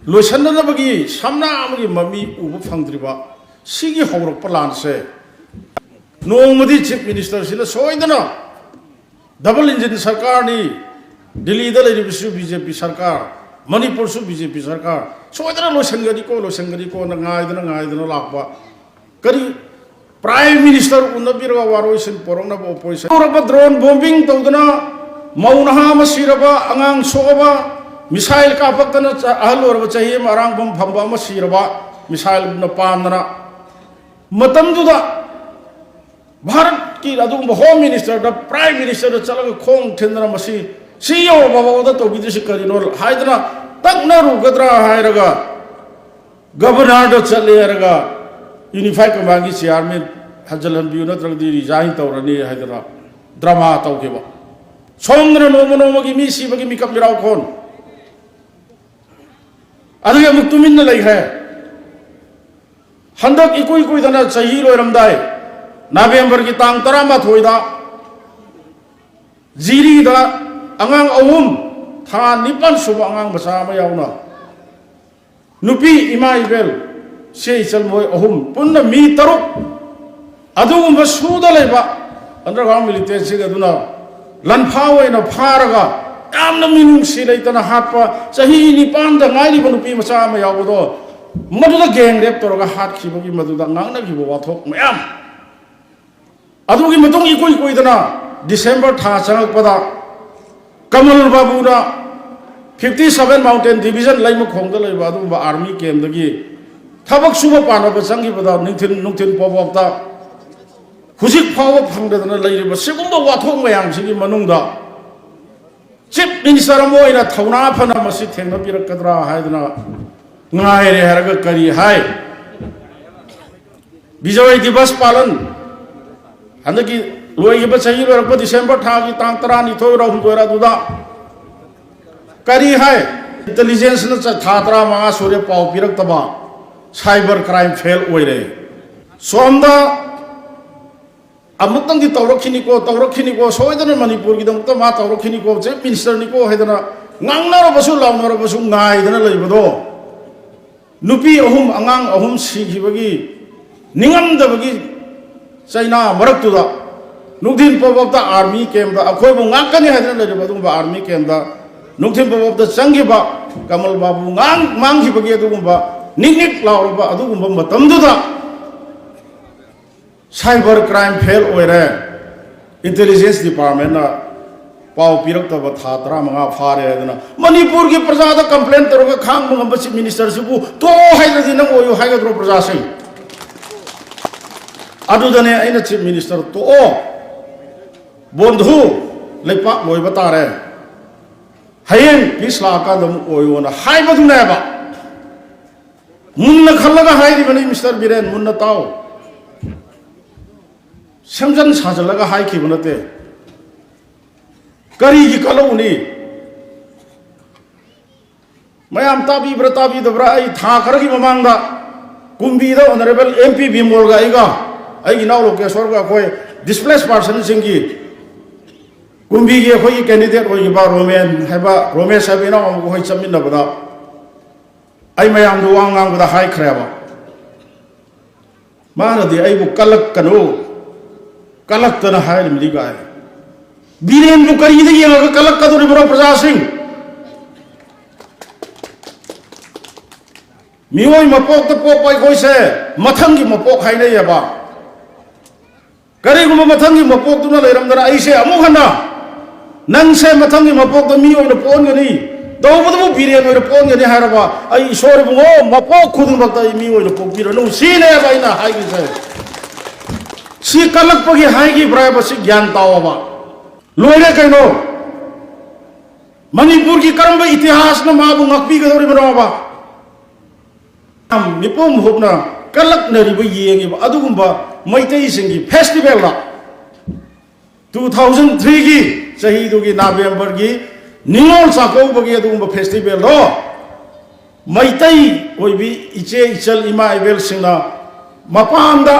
ꯂꯣꯏꯁꯤꯟꯅꯅꯕꯒꯤ ꯁꯝꯅ ꯑꯃꯒꯤ ꯃꯃꯤ ꯎꯕ ꯐꯪꯗ꯭ꯔꯤꯕ ꯁꯤꯒꯤ ꯍꯧꯔꯛꯄ ꯂꯥꯟꯁꯦ, ꯅꯣꯡꯃꯗꯤ ꯆꯤꯐ ꯃꯤꯅꯤꯁꯇꯔꯁꯤꯅ ꯁꯣꯏꯗꯅ ꯗꯕꯜ ꯏꯟꯖꯤꯟ ꯁꯔꯀꯥꯔꯅꯤ, ꯗꯤꯜꯂꯤꯗ ꯂꯩꯔꯤꯕꯁꯨ ꯕꯤ ꯖꯦ ꯄꯤ ꯁꯔꯀꯥꯔ, ꯃꯅꯤꯄꯨꯔꯁꯨ ꯕꯤ ꯖꯦ ꯄꯤ ꯁꯔꯀꯥꯔ, ꯁꯣꯏꯗꯅ ꯂꯣꯏꯁꯤꯟꯒꯅꯤꯀꯣ, ꯂꯣꯏꯁꯤꯟꯒꯅꯤꯀꯣꯅ ꯉꯥꯏꯗꯅ ꯉꯥꯏꯗꯅ ꯂꯥꯛꯄ꯫ ꯀꯔꯤ ꯄ꯭ꯔꯥꯏꯝ ꯃꯤꯅꯤꯁꯇꯔ ꯎꯅꯕꯤꯔꯒ ꯋꯥꯔꯣꯏꯁꯤꯟ ꯄꯣꯔꯛꯅꯕ ꯑꯣꯄꯣꯖꯤꯁꯟ ꯇꯧꯔꯕ, ꯗ꯭ꯔꯣꯟ ꯕꯣꯝꯕꯤꯡ ꯇꯧꯗꯅ ꯃꯧ ꯅꯍꯥ ꯑꯃ ꯁꯤꯔꯕ, ꯑꯉꯥꯡ ꯁꯣꯛꯑꯕ, ꯃꯤꯁꯥꯏꯜ ꯀꯥꯞꯄꯛꯇꯅ ꯆ-, ꯑꯍꯜ ꯑꯣꯏꯔꯕ ꯆꯍꯤ ꯑꯃ ꯑꯔꯥꯡꯕꯝ ꯐꯝꯕ ꯑꯃ ꯁꯤꯔꯕ, ꯃꯤꯁꯥꯏꯜꯅ ꯄꯥꯟꯗꯅ꯫ ꯃꯇꯝꯗꯨꯗ ꯚꯥꯔꯠꯀꯤ ꯑꯗꯨꯒꯨꯝꯕ ꯍꯣꯝ ꯃꯤꯅꯤꯁꯇꯔꯗ, ꯄ꯭ꯔꯥꯏꯝ ꯃꯤꯅꯤꯁꯇꯔꯗ ꯆꯠꯂꯒ ꯈꯣꯡ ꯊꯤꯟꯗꯅ ꯃꯁꯤ ꯁꯤ ꯌꯧꯔꯕ ꯐꯥꯎꯕꯗ ꯇꯧꯕꯤꯗ꯭ꯔꯤꯁꯤ ꯀꯔꯤꯅꯣ ꯍꯥꯏꯗꯅ ꯇꯛꯅꯔꯨꯒꯗ꯭ꯔꯥ ꯍꯥꯏꯔꯒ ꯒꯕꯔꯅꯔꯗ ꯆꯠꯂꯦ ꯍꯥꯏꯔꯒ ꯌꯨꯅꯤꯐꯥꯏ ꯀꯃꯥꯟꯒꯤ ꯆꯤꯌꯥꯔꯃꯦꯟ ꯍꯟꯖꯤꯜꯍꯟꯕꯤꯌꯨ ꯅꯠꯇ꯭ꯔꯒꯗꯤ ꯔꯤꯖꯥꯏꯟ ꯇꯧꯔꯅꯤ ꯍꯥꯏꯗꯅ ꯗ꯭ꯔꯃꯥ ꯇꯧꯈꯤꯕ꯫ ꯁꯣꯝꯗꯅ ꯅꯣꯡꯃ ꯅꯣꯡꯃꯒꯤ ꯃꯤ ꯁꯤꯕꯒꯤ ꯃꯤꯀꯞ ꯃꯤꯔꯥꯎꯈꯣꯟ꯫ ꯑꯗꯨꯒꯤ ꯑꯃꯨꯛ ꯇꯨꯃꯤꯟꯅ ꯂꯩꯈ꯭ꯔꯦ꯫ ꯍꯟꯗꯛ ꯏꯀꯨꯏ ꯀꯨꯏꯗꯅ ꯆꯍꯤ ꯂꯣꯏꯔꯝꯗꯥꯏ, ꯅꯕꯦꯝꯕꯔꯒꯤ ꯇꯥꯡ ꯇꯔꯥꯃꯥꯊꯣꯏꯗ ꯖꯤꯔꯤꯗ ꯑꯉꯥꯡ ꯑꯍꯨꯝ, ꯊꯥ ꯅꯤꯄꯥꯟ ꯁꯨꯕ ꯑꯉꯥꯡ ꯃꯆꯥ ꯑꯃ ꯌꯥꯎꯅ, ꯅꯨꯄꯤ ꯏꯃꯥ ꯏꯕꯦꯜ, ꯏꯆꯦ ꯏꯆꯜ ꯃꯣꯏ ꯑꯍꯨꯝ, ꯄꯨꯟꯅ ꯃꯤ ꯇꯔꯨꯛ, ꯑꯗꯨꯒꯨꯝꯕ ꯁꯨꯗ ꯂꯩꯕ underground militantꯁꯤꯡ ꯑꯗꯨꯅ ꯂꯟꯐꯥ ꯑꯣꯏꯅ ꯐꯥꯔꯒ, ꯌꯥꯝꯅ ꯃꯤꯅꯨꯡꯁꯤ ꯂꯩꯇꯅ ꯍꯥꯠꯄ, ꯆꯍꯤ ꯅꯤꯄꯥꯟꯗ ꯉꯥꯏꯔꯤꯕ ꯅꯨꯄꯤ ꯃꯆꯥ ꯑꯃ ꯌꯥꯎꯕꯗꯣ, ꯃꯗꯨꯗ gang rape ꯇꯧꯔꯒ ꯍꯥꯠꯈꯤꯕꯒꯤ ꯃꯗꯨꯗ ꯉꯥꯡꯅꯈꯤꯕ ꯋꯥꯊꯣꯛ ꯃꯌꯥꯝ꯫ ꯑꯗꯨꯒꯤ ꯃꯇꯨꯡ ꯏꯀꯨꯏ ꯀꯨꯏꯗꯅ December ꯊꯥ ꯆꯪꯉꯛꯄꯗ ꯀꯃꯜ ꯕꯥꯕꯨꯅ fifty seven Mountain Division ꯂꯩꯃꯈꯣꯡꯗ ꯂꯩꯕ ꯑꯗꯨꯒꯨꯝꯕ army campꯇꯒꯤ ꯊꯕꯛ ꯁꯨꯕ ꯄꯥꯟꯅꯕ ꯆꯪꯈꯤꯕꯗ ꯅꯨꯡꯊꯤꯟ, ꯅꯨꯡꯊꯤꯟ ꯐꯥꯎꯕꯇ ꯍꯧꯖꯤꯛ ꯐꯥꯎꯕ ꯐꯪꯗꯗꯅ ꯂꯩꯔꯤꯕ ꯁꯤꯒꯨꯝꯕ ꯋꯥꯊꯣꯛ ꯃꯌꯥꯝꯁꯤꯒꯤ ꯃꯅꯨꯡꯗ Chief Minister ꯑꯃ ꯑꯣꯏꯅ ꯊꯧꯅꯥ ꯐꯅ ꯃꯁꯤ ꯊꯦꯡꯅꯕꯤꯔꯛꯀꯗ꯭ꯔꯥ ꯍꯥꯏꯗꯅ ꯉꯥꯏꯔꯦ ꯍꯥꯏꯔꯒ ꯀꯔꯤ ꯍꯥꯏ? ꯕꯤꯖꯣꯏ ꯗꯤꯕꯁ ꯄꯥꯂꯟ, ꯍꯟꯗꯛꯀꯤ ꯂꯣꯏꯈꯤꯕ ꯆꯍꯤ ꯂꯣꯏꯔꯛꯄ December ꯊꯥꯒꯤ ꯇꯥꯡ ꯇꯔꯥꯅꯤꯊꯣꯏꯔ ꯍꯨꯝꯗꯣꯏꯔ ꯑꯗꯨꯗ ꯀꯔꯤ ꯍꯥꯏ? Intelligenceꯅ ꯆ-, ꯊꯥ ꯇꯔꯥꯃꯉꯥ ꯁꯨꯔꯦ ꯄꯥꯎ ꯄꯤꯔꯛꯇꯕ, cyber crime fail ꯑꯣꯏꯔꯦ꯫ ꯁꯣꯝꯗ ꯑꯃꯨꯛꯇꯪꯗꯤ ꯇꯧꯔꯛꯈꯤꯅꯤꯀꯣ, ꯇꯧꯔꯛꯈꯤꯅꯤꯀꯣ, ꯁꯣꯏꯗꯅ ꯃꯅꯤꯄꯨꯔꯒꯤꯗꯃꯛꯇ ꯃꯥ ꯇꯧꯔꯛꯈꯤꯅꯤꯀꯣ, Chief Ministerꯅꯤꯀꯣ ꯍꯥꯏꯗꯅ ꯉꯥꯡꯅꯔꯕꯁꯨ ꯂꯥꯎꯅꯔꯕꯁꯨ ꯉꯥꯏꯗꯅ ꯂꯩꯕꯗꯣ, ꯅꯨꯄꯤ ꯑꯍꯨꯝ, ꯑꯉꯥꯡ ꯑꯍꯨꯝ ꯁꯤꯈꯤꯕꯒꯤ ꯅꯤꯡꯉꯝꯗꯕꯒꯤ ꯆꯩꯅꯥ ꯃꯔꯛꯇꯨꯗ, ꯅꯨꯡꯊꯤꯟ ꯄꯣꯛꯄꯇ army campꯇ ꯑꯩꯈꯣꯏꯕꯨ ꯉꯥꯛꯀꯅꯤ ꯍꯥꯏꯗꯅ ꯂꯩꯔꯤꯕ ꯑꯗꯨꯒꯨꯝꯕ army campꯇ ꯅꯨꯡꯊꯤꯟ ꯄꯣꯛꯄꯇ ꯆꯪꯈꯤꯕ ꯀꯃꯜ ꯕꯥꯕꯨ ꯉꯥꯡ-, ꯃꯥꯡꯈꯤꯕꯒꯤ ꯑꯗꯨꯒꯨꯝꯕ ꯅꯤꯛ ꯅꯤꯛ ꯂꯥꯎꯔꯕ ꯑꯗꯨꯒꯨꯝꯕ ꯃꯇꯝꯗꯨꯗ, cyber crime fail ꯑꯣꯏꯔꯦ, Intelligence Departmentꯅ ꯄꯥꯎ ꯄꯤꯔꯛꯇꯕ ꯊꯥ ꯇꯔꯥꯃꯉꯥ ꯐꯥꯔꯦ ꯍꯥꯏꯗꯅ ꯃꯅꯤꯄꯨꯔꯒꯤ ꯄ꯭ꯔꯖꯥꯗ complain ꯇꯧꯔꯒ ꯈꯥꯡꯕ ꯉꯝꯕ Chief Ministerꯁꯤꯕꯨ ꯇꯣꯛꯑꯣ ꯍꯥꯏꯗ꯭ꯔꯗꯤ ꯅꯪ ꯑꯣꯏꯌꯨ ꯍꯥꯏꯒꯗ꯭ꯔꯣ ꯄ꯭ꯔꯖꯥꯁꯤꯡ? ꯑꯗꯨꯗꯅꯦ ꯑꯩꯅ Chief Minister ꯇꯣꯛꯑꯣ, ꯕꯣꯟꯙꯨ, ꯂꯩꯄꯥꯛ ꯂꯣꯏꯕ ꯇꯥꯔꯦ, ꯍꯌꯦꯡ peace ꯂꯥꯛꯑꯀꯥꯟꯗ ꯑꯃꯨꯛ ꯑꯣꯏꯌꯣꯅ ꯍꯥꯏꯕꯗꯨꯅꯦꯕ꯫ ꯃꯨꯟꯅ ꯈꯜꯂꯒ ꯍꯥꯏꯔꯤꯕꯅꯤ, Mister ꯕꯤꯔꯦꯟ, ꯃꯨꯟꯅ ꯇꯥꯎ꯫ ꯁꯦꯝꯖꯤꯟ ꯁꯥꯖꯤꯜꯂꯒ ꯍꯥꯏꯈꯤꯕ ꯅꯠꯇꯦ꯫ ꯀꯔꯤꯒꯤ ꯀꯜꯍꯧꯅꯤ? ꯃꯌꯥꯝ ꯇꯥꯕꯤꯕ꯭ꯔꯥ ꯇꯥꯕꯤꯗꯕ꯭ꯔꯥ? ꯑꯩ ꯊꯥ ꯈꯔꯒꯤ ꯃꯃꯥꯡꯗ ꯀꯨꯝꯕꯤꯗ ꯑꯣꯅꯔꯦꯕꯜ ꯑꯦꯝ ꯄꯤ ꯕꯤꯃꯣꯜꯒ ꯑꯩꯒ, ꯑꯩꯒꯤ ꯏꯅꯥꯎ ꯂꯣꯀꯦꯁꯣꯔꯒ ꯑꯩꯈꯣꯏ ꯗꯤꯁꯄ꯭ꯂꯦꯁ ꯄꯥꯔꯁꯟꯁꯤꯡꯒꯤ, ꯀꯨꯝꯕꯤꯒꯤ ꯑꯩꯈꯣꯏꯒꯤ ꯀꯦꯟꯗꯤꯗꯦꯠ ꯑꯣꯏꯈꯤꯕ ꯔꯣꯃꯦꯟ ꯍꯥꯏꯕ ꯔꯣꯃꯦꯁ ꯍꯥꯏꯕ ꯏꯅꯥꯎ ꯑꯃꯒ ꯑꯩꯈꯣꯏ ꯆꯠꯃꯤꯟꯅꯕꯗ, ꯑꯩ ꯃꯌꯥꯝꯗ ꯋꯥ ꯉꯥꯡꯕꯗ ꯍꯥꯏꯈ꯭ꯔꯦꯕ꯫ ꯃꯥꯅꯗꯤ ꯑꯩꯕꯨ ꯀꯜꯂꯛꯀꯅꯨ, ꯀꯜꯂꯛꯇꯅ ꯍꯥꯏꯔꯤꯕꯅꯤ ꯀꯥꯏ꯫ ꯕꯤꯔꯦꯟꯕꯨ ꯀꯔꯤꯗ ꯌꯦꯡꯉꯒ ꯀꯜꯂꯛꯀꯗꯧꯔꯤꯕꯅꯣ ꯄ꯭ꯔꯖꯥꯁꯤꯡ? ꯃꯤꯑꯣꯏ ꯃꯄꯣꯛꯇ ꯄꯣꯛꯄ ꯑꯩꯈꯣꯏꯁꯦ ꯃꯊꯪꯒꯤ ꯃꯄꯣꯛ ꯍꯥꯏꯅꯩꯌꯦꯕ꯫ ꯀꯔꯤꯒꯨꯝꯕ ꯃꯊꯪꯒꯤ ꯃꯄꯣꯛꯇꯨꯅ ꯂꯩꯔꯝꯗꯅ ꯑꯩꯁꯦ ꯑꯃꯨꯛ ꯍꯟꯅ ꯅꯪꯁꯦ ꯃꯊꯪꯒꯤ ꯃꯄꯣꯛꯇ ꯃꯤ ꯑꯣꯏꯅ ꯄꯣꯛꯍꯟꯒꯅꯤ, ꯇꯧꯕꯇꯕꯨ ꯕꯤꯔꯦꯟ ꯑꯣꯏꯅ ꯄꯣꯛꯍꯟꯒꯅꯤ ꯍꯥꯏꯔꯕ, ꯑꯩ ꯏꯁꯣꯔ ꯏꯕꯨꯡꯉꯣ, ꯃꯄꯣꯛ ꯈꯨꯗꯤꯡꯃꯛꯇ ꯑꯩ ꯃꯤ ꯑꯣꯏꯅ ꯄꯣꯛꯄꯤꯔꯅꯨ, ꯁꯤꯅꯦꯕ ꯑꯩꯅ ꯍꯥꯏꯈꯤꯁꯦ꯫ ꯁꯤ ꯀꯜꯂꯛꯄꯒꯤ ꯍꯥꯏꯈꯤꯕ꯭ꯔꯥ ꯍꯥꯏꯕꯁꯤ ꯒ꯭ꯌꯥꯟ ꯇꯥꯎꯑꯕ꯫ ꯂꯣꯏꯔꯦ ꯀꯩꯅꯣ? ꯃꯅꯤꯄꯨꯔꯒꯤ ꯀꯔꯝꯕ ꯏꯇꯤꯍꯥꯁꯅ ꯃꯥꯕꯨ ꯉꯥꯛꯄꯤꯒꯗꯧꯔꯤꯕꯅꯣꯕ? ꯃꯤꯄꯨꯝ ꯍꯨꯞꯅ ꯀꯜꯂꯛꯅꯔꯤꯕ ꯌꯦꯡꯉꯤꯕ ꯑꯗꯨꯒꯨꯝꯕ ꯃꯩꯇꯩꯁꯤꯡꯒꯤ ꯐꯦꯁꯇꯤꯚꯦꯜꯗ, ꯇꯨ ꯊꯥꯎꯖꯟ ꯊ꯭ꯔꯤꯒꯤ ꯆꯍꯤꯗꯨꯒꯤ ꯅꯕꯦꯝꯕꯔꯒꯤ ꯅꯤꯉꯣꯜ ꯆꯥꯛꯀꯧꯕꯒꯤ ꯑꯗꯨꯒꯨꯝꯕ ꯐꯦꯁꯇꯤꯚꯦꯜꯗꯣ, ꯃꯩꯇꯩ ꯑꯣꯏꯕꯤ ꯏꯆꯦ ꯏꯆꯜ ꯏꯃꯥ ꯏꯕꯦꯜꯁꯤꯡꯅ ꯃꯄꯥꯟꯗ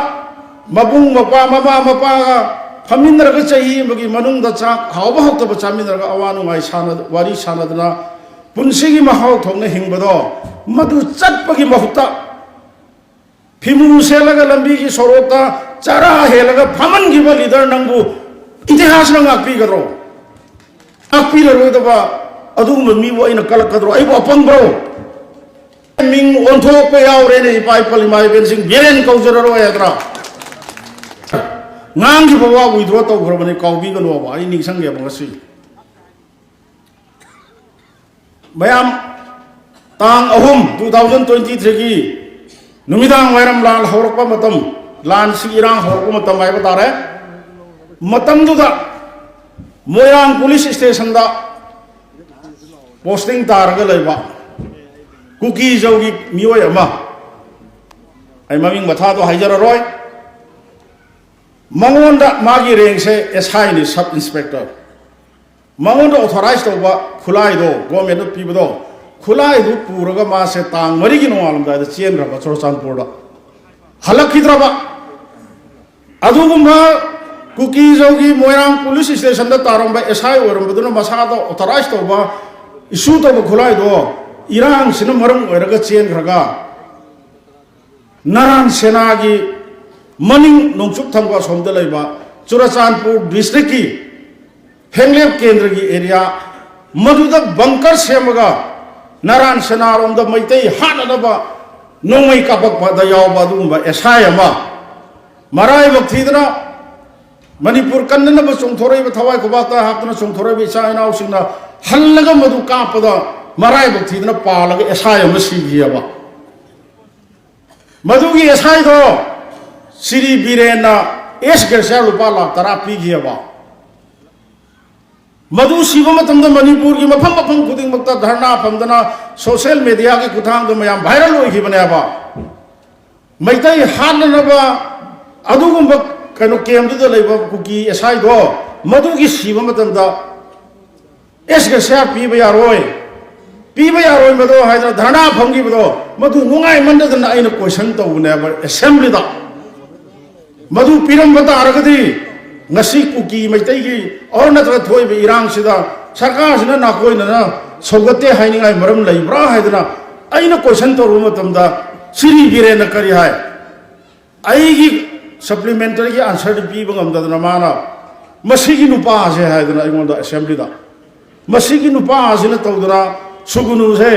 ꯃꯕꯨꯡ ꯃꯧꯄ꯭ꯋꯥ ꯃꯃꯥ ꯃꯄꯥꯒ ꯐꯝꯃꯤꯟꯅꯔꯒ ꯆꯍꯤ ꯑꯃꯒꯤ ꯃꯅꯨꯡꯗ ꯆꯥꯛ ꯍꯥꯎꯕ ꯍꯥꯎꯇꯕ ꯆꯥꯃꯤꯟꯅꯔꯒ ꯑꯋꯥ ꯅꯨꯡꯉꯥꯏ ꯁꯥꯟꯅ-, ꯋꯥꯔꯤ ꯁꯥꯟꯅꯗꯅ ꯄꯨꯟꯁꯤꯒꯤ ꯃꯍꯥꯎ ꯊꯣꯛꯅ ꯍꯤꯡꯕꯗꯣ, ꯃꯗꯨ ꯆꯠꯄꯒꯤ ꯃꯍꯨꯠꯇ ꯐꯤꯃꯨ ꯁꯦꯠꯂꯒ ꯂꯝꯕꯤꯒꯤ ꯁꯣꯔꯣꯛꯇ ꯆꯔꯥ ꯍꯦꯜꯂꯒ ꯐꯝꯍꯟꯈꯤꯕ ꯂꯤꯗꯔ ꯅꯪꯕꯨ ꯏꯇꯤꯍꯥꯁꯅ ꯉꯥꯛꯄꯤꯒꯗ꯭ꯔꯣ? ꯉꯥꯛꯄꯤꯔꯔꯣꯏꯗꯕ ꯑꯗꯨꯒꯨꯝꯕ ꯃꯤꯕꯨ ꯑꯩꯅ ꯀꯜꯂꯛꯀꯗ꯭ꯔꯣ? ꯑꯩꯕꯨ ꯑꯄꯪꯕ꯭ꯔꯣ? ꯃꯤꯡ ꯑꯣꯟꯊꯣꯛꯄ ꯌꯥꯎꯔꯦꯅꯦ, ꯏꯄꯥ ꯏꯄꯜ ꯏꯃꯥ ꯏꯕꯦꯟꯁꯤꯡ, ꯕꯤꯔꯦꯟ ꯀꯧꯖꯔꯔꯣꯏ ꯍꯥꯏꯗ꯭ꯔꯥ? ꯉꯥꯡꯈꯤꯕ ꯋꯥ ꯋꯤꯗ꯭ꯔꯣ ꯇꯧꯈ꯭ꯔꯕꯅꯤ, ꯀꯥꯎꯕꯤꯒꯅꯣꯕ, ꯑꯩ ꯅꯤꯡꯁꯤꯡꯉꯦꯕ ꯉꯁꯤ꯫ ꯃꯌꯥꯝ, ꯇꯥꯡ ꯑꯍꯨꯝ, ꯇꯨ ꯊꯥꯎꯖꯟ ꯇ꯭ꯋꯦꯟꯇꯤ ꯊ꯭ꯔꯤꯒꯤ ꯅꯨꯃꯤꯗꯥꯡ ꯋꯥꯏꯔꯝ ꯂꯥꯟ ꯍꯧꯔꯛꯄ ꯃꯇꯝ, ꯂꯥꯟꯁꯤ ꯏꯔꯥꯡ ꯍꯧꯔꯛꯄ ꯃꯇꯝ ꯍꯥꯏꯕ ꯇꯥꯔꯦ꯫ ꯃꯇꯝꯗꯨꯗ ꯃꯣꯏꯔꯥꯡ ꯄꯨꯂꯤꯁ ꯁ꯭ꯇꯦꯁꯟꯗ ꯄꯣꯁꯇꯤꯡ ꯇꯥꯔꯒ ꯂꯩꯕ ꯀꯨꯀꯤ ꯖꯧꯒꯤ ꯃꯤꯑꯣꯏ ꯑꯃ, ꯑꯩ ꯃꯃꯤꯡ ꯃꯊꯥꯗꯣ ꯍꯥꯏꯖꯔꯔꯣꯏ, ꯃꯉꯣꯟꯗ ꯃꯥꯒꯤ ꯔꯦꯡꯁꯦ ꯑꯦꯁ ꯑꯥꯏꯅꯤ, ꯁꯕ ꯏꯟꯁꯄꯦꯛꯇꯔ꯫ ꯃꯉꯣꯟꯗ ꯑꯣꯊꯣꯔꯥꯏꯖ ꯇꯧꯕ ꯈꯨꯠꯂꯥꯏꯗꯣ, ꯒꯣꯔꯃꯦꯟꯅ ꯄꯤꯕꯗꯣ, ꯈꯨꯠꯂꯥꯏꯗꯨ ꯄꯨꯔꯒ ꯃꯥꯁꯦ ꯇꯥꯡ ꯃꯔꯤꯒꯤ ꯅꯣꯡꯉꯥꯜꯂꯝꯗꯥꯏꯗ ꯆꯦꯟꯈ꯭ꯔꯕ ꯆꯨꯔꯆꯥꯟꯄꯨꯔꯗ꯫ ꯍꯜꯂꯛꯈꯤꯗ꯭ꯔꯕ꯫ ꯑꯗꯨꯒꯨꯝꯕ ꯀꯨꯀꯤꯖꯧꯒꯤ ꯃꯣꯏꯔꯥꯡ ꯄꯨꯂꯤꯁ ꯁ꯭ꯇꯦꯁꯟꯗ ꯇꯥꯔꯝꯕ ꯑꯦꯁ ꯑꯥꯏ ꯑꯣꯏꯔꯝꯕꯗꯨꯅ ꯃꯁꯥꯗ ꯑꯣꯊꯣꯔꯥꯏꯁ ꯇꯧꯕ, ꯏꯁꯨ ꯇꯧꯕ ꯈꯨꯠꯂꯥꯏꯗꯣ ꯏꯔꯥꯡꯁꯤꯅ ꯃꯔꯝ ꯑꯣꯏꯔꯒ ꯆꯦꯟꯈ꯭ꯔꯒ, ꯅꯔꯥꯟ ꯁꯦꯅꯥꯒꯤ ꯃꯅꯤꯡ ꯅꯣꯡꯆꯨꯞ ꯊꯪꯕ ꯑꯁꯣꯝꯗ ꯂꯩꯕ ꯆꯨꯔꯆꯥꯟꯄꯨꯔ ꯗꯤꯁꯇ꯭ꯔꯤꯛꯀꯤ ꯍꯦꯡꯂꯦꯞ ꯀꯦꯟꯗ꯭ꯔꯒꯤ ꯑꯦꯔꯤꯌꯥ ꯃꯗꯨꯗ ꯕꯪꯀꯔ ꯁꯦꯝꯃꯒ ꯅꯔꯥꯟ ꯁꯦꯅꯥꯔꯣꯝꯗ ꯃꯩꯇꯩ ꯍꯥꯠꯅꯅꯕ ꯅꯣꯡꯃꯩ ꯀꯥꯞꯄꯛꯄꯗ ꯌꯥꯎꯕ ꯑꯗꯨꯒꯨꯝꯕ ꯑꯦꯁ ꯑꯥꯏ ꯑꯃ ꯃꯔꯥꯏꯕꯛ ꯊꯤꯗꯅ ꯃꯅꯤꯄꯨꯔ ꯀꯟꯅꯅꯕ ꯆꯣꯡꯊꯣꯔꯛꯏꯕ, ꯊꯋꯥꯏ ꯈꯨꯕꯥꯛꯇ ꯍꯥꯞꯇꯨꯅ ꯆꯣꯡꯊꯣꯔꯛꯏꯕ ꯏꯆꯥ ꯏꯅꯥꯎꯁꯤꯡꯅ ꯍꯜꯂꯒ ꯃꯗꯨ ꯀꯥꯞꯄꯗ ꯃꯔꯥꯏꯕꯛ ꯊꯤꯗꯅ ꯄꯥꯜꯂꯒ ꯑꯦꯁ ꯑꯥꯏ ꯑꯃ ꯁꯤꯈꯤꯑꯕ꯫ ꯃꯗꯨꯒꯤ ꯑꯦꯁ ꯑꯥꯏꯗꯣ ꯁ꯭ꯔꯤ ꯕꯤꯔꯦꯟꯅ ꯑꯦꯁ ꯒ꯭ꯔꯦꯁꯤꯌꯥ ꯂꯨꯄꯥ ꯂꯥꯈ ꯇꯔꯥ ꯄꯤꯈꯤꯑꯕ꯫ ꯃꯗꯨ ꯁꯤꯕ ꯃꯇꯝꯗ ꯃꯅꯤꯄꯨꯔꯒꯤ ꯃꯐꯝ ꯃꯐꯝ ꯈꯨꯗꯤꯡꯃꯛꯇ ꯙꯔꯅꯥ ꯐꯝꯗꯅ ꯁꯣꯁꯤꯌꯦꯜ ꯃꯦꯗꯤꯌꯥꯒꯤ ꯈꯨꯠꯊꯥꯡꯗ ꯃꯌꯥꯝ ꯚꯥꯏꯔꯦꯜ ꯑꯣꯏꯈꯤꯕꯅꯦꯕ꯫ ꯃꯩꯇꯩ ꯍꯥꯠꯅꯅꯕ ꯑꯗꯨꯒꯨꯝꯕ ꯀꯩꯅꯣ ꯀꯦꯝꯗꯨꯗ ꯂꯩꯕ ꯀꯨꯀꯤ ꯑꯦꯁ ꯑꯥꯏꯗꯣ ꯃꯗꯨꯒꯤ ꯁꯤꯕ ꯃꯇꯝꯗ ꯑꯦꯁ ꯒ꯭ꯔꯦꯁꯤꯌꯥ ꯄꯤꯕ ꯌꯥꯔꯣꯏ, ꯄꯤꯕ ꯌꯥꯔꯣꯏ ꯃꯗꯣ ꯍꯥꯏꯗꯅ ꯙꯔꯅꯥ ꯐꯝꯈꯤꯕꯗꯣ ꯃꯗꯨ ꯅꯨꯡꯉꯥꯏꯃꯟꯗꯗꯅ ꯑꯩꯅ ꯀꯣꯏꯁꯟ ꯇꯧꯕꯅꯦꯕ ꯑꯦꯁꯦꯝꯕ꯭ꯂꯤꯗ꯫ ꯃꯗꯨ ꯄꯤꯔꯝꯕ ꯇꯥꯔꯒꯗꯤ ꯉꯁꯤ ꯀꯨꯀꯤ ꯃꯩꯇꯩꯒꯤ ꯑꯣꯔ ꯅꯠꯇ꯭ꯔꯒ ꯊꯣꯛꯏꯕ ꯏꯔꯥꯡꯁꯤꯗ ꯁꯔꯀꯥꯔꯁꯤꯅ ꯅꯥꯀꯣꯏꯅꯅ ꯁꯧꯒꯠꯇꯦ ꯍꯥꯏꯅꯤꯡꯉꯥꯏ ꯃꯔꯝ ꯂꯩꯕ꯭ꯔꯥ ꯍꯥꯏꯗꯅ ꯑꯩꯅ ꯀꯣꯏꯁꯟ ꯇꯧꯔꯨꯕ ꯃꯇꯝꯗ ꯁ꯭ꯔꯤ ꯕꯤꯔꯦꯟꯅ ꯀꯔꯤ ꯍꯥꯏ? ꯑꯩꯒꯤ ꯁꯄ꯭ꯂꯤꯃꯦꯟꯇꯔꯤꯒꯤ ꯑꯟꯁꯔꯗꯨ ꯄꯤꯕ ꯉꯝꯗꯗꯅ ꯃꯥꯅ "ꯃꯁꯤꯒꯤ ꯅꯨꯄꯥꯁꯦ" ꯍꯥꯏꯗꯅ ꯑꯩꯉꯣꯟꯗ ꯑꯦꯁꯦꯝꯕ꯭ꯂꯤꯗ, "ꯃꯁꯤꯒꯤ ꯅꯨꯄꯥꯁꯤꯅ ꯇꯧꯗꯅ ꯁꯨꯒꯨꯅꯨꯁꯦ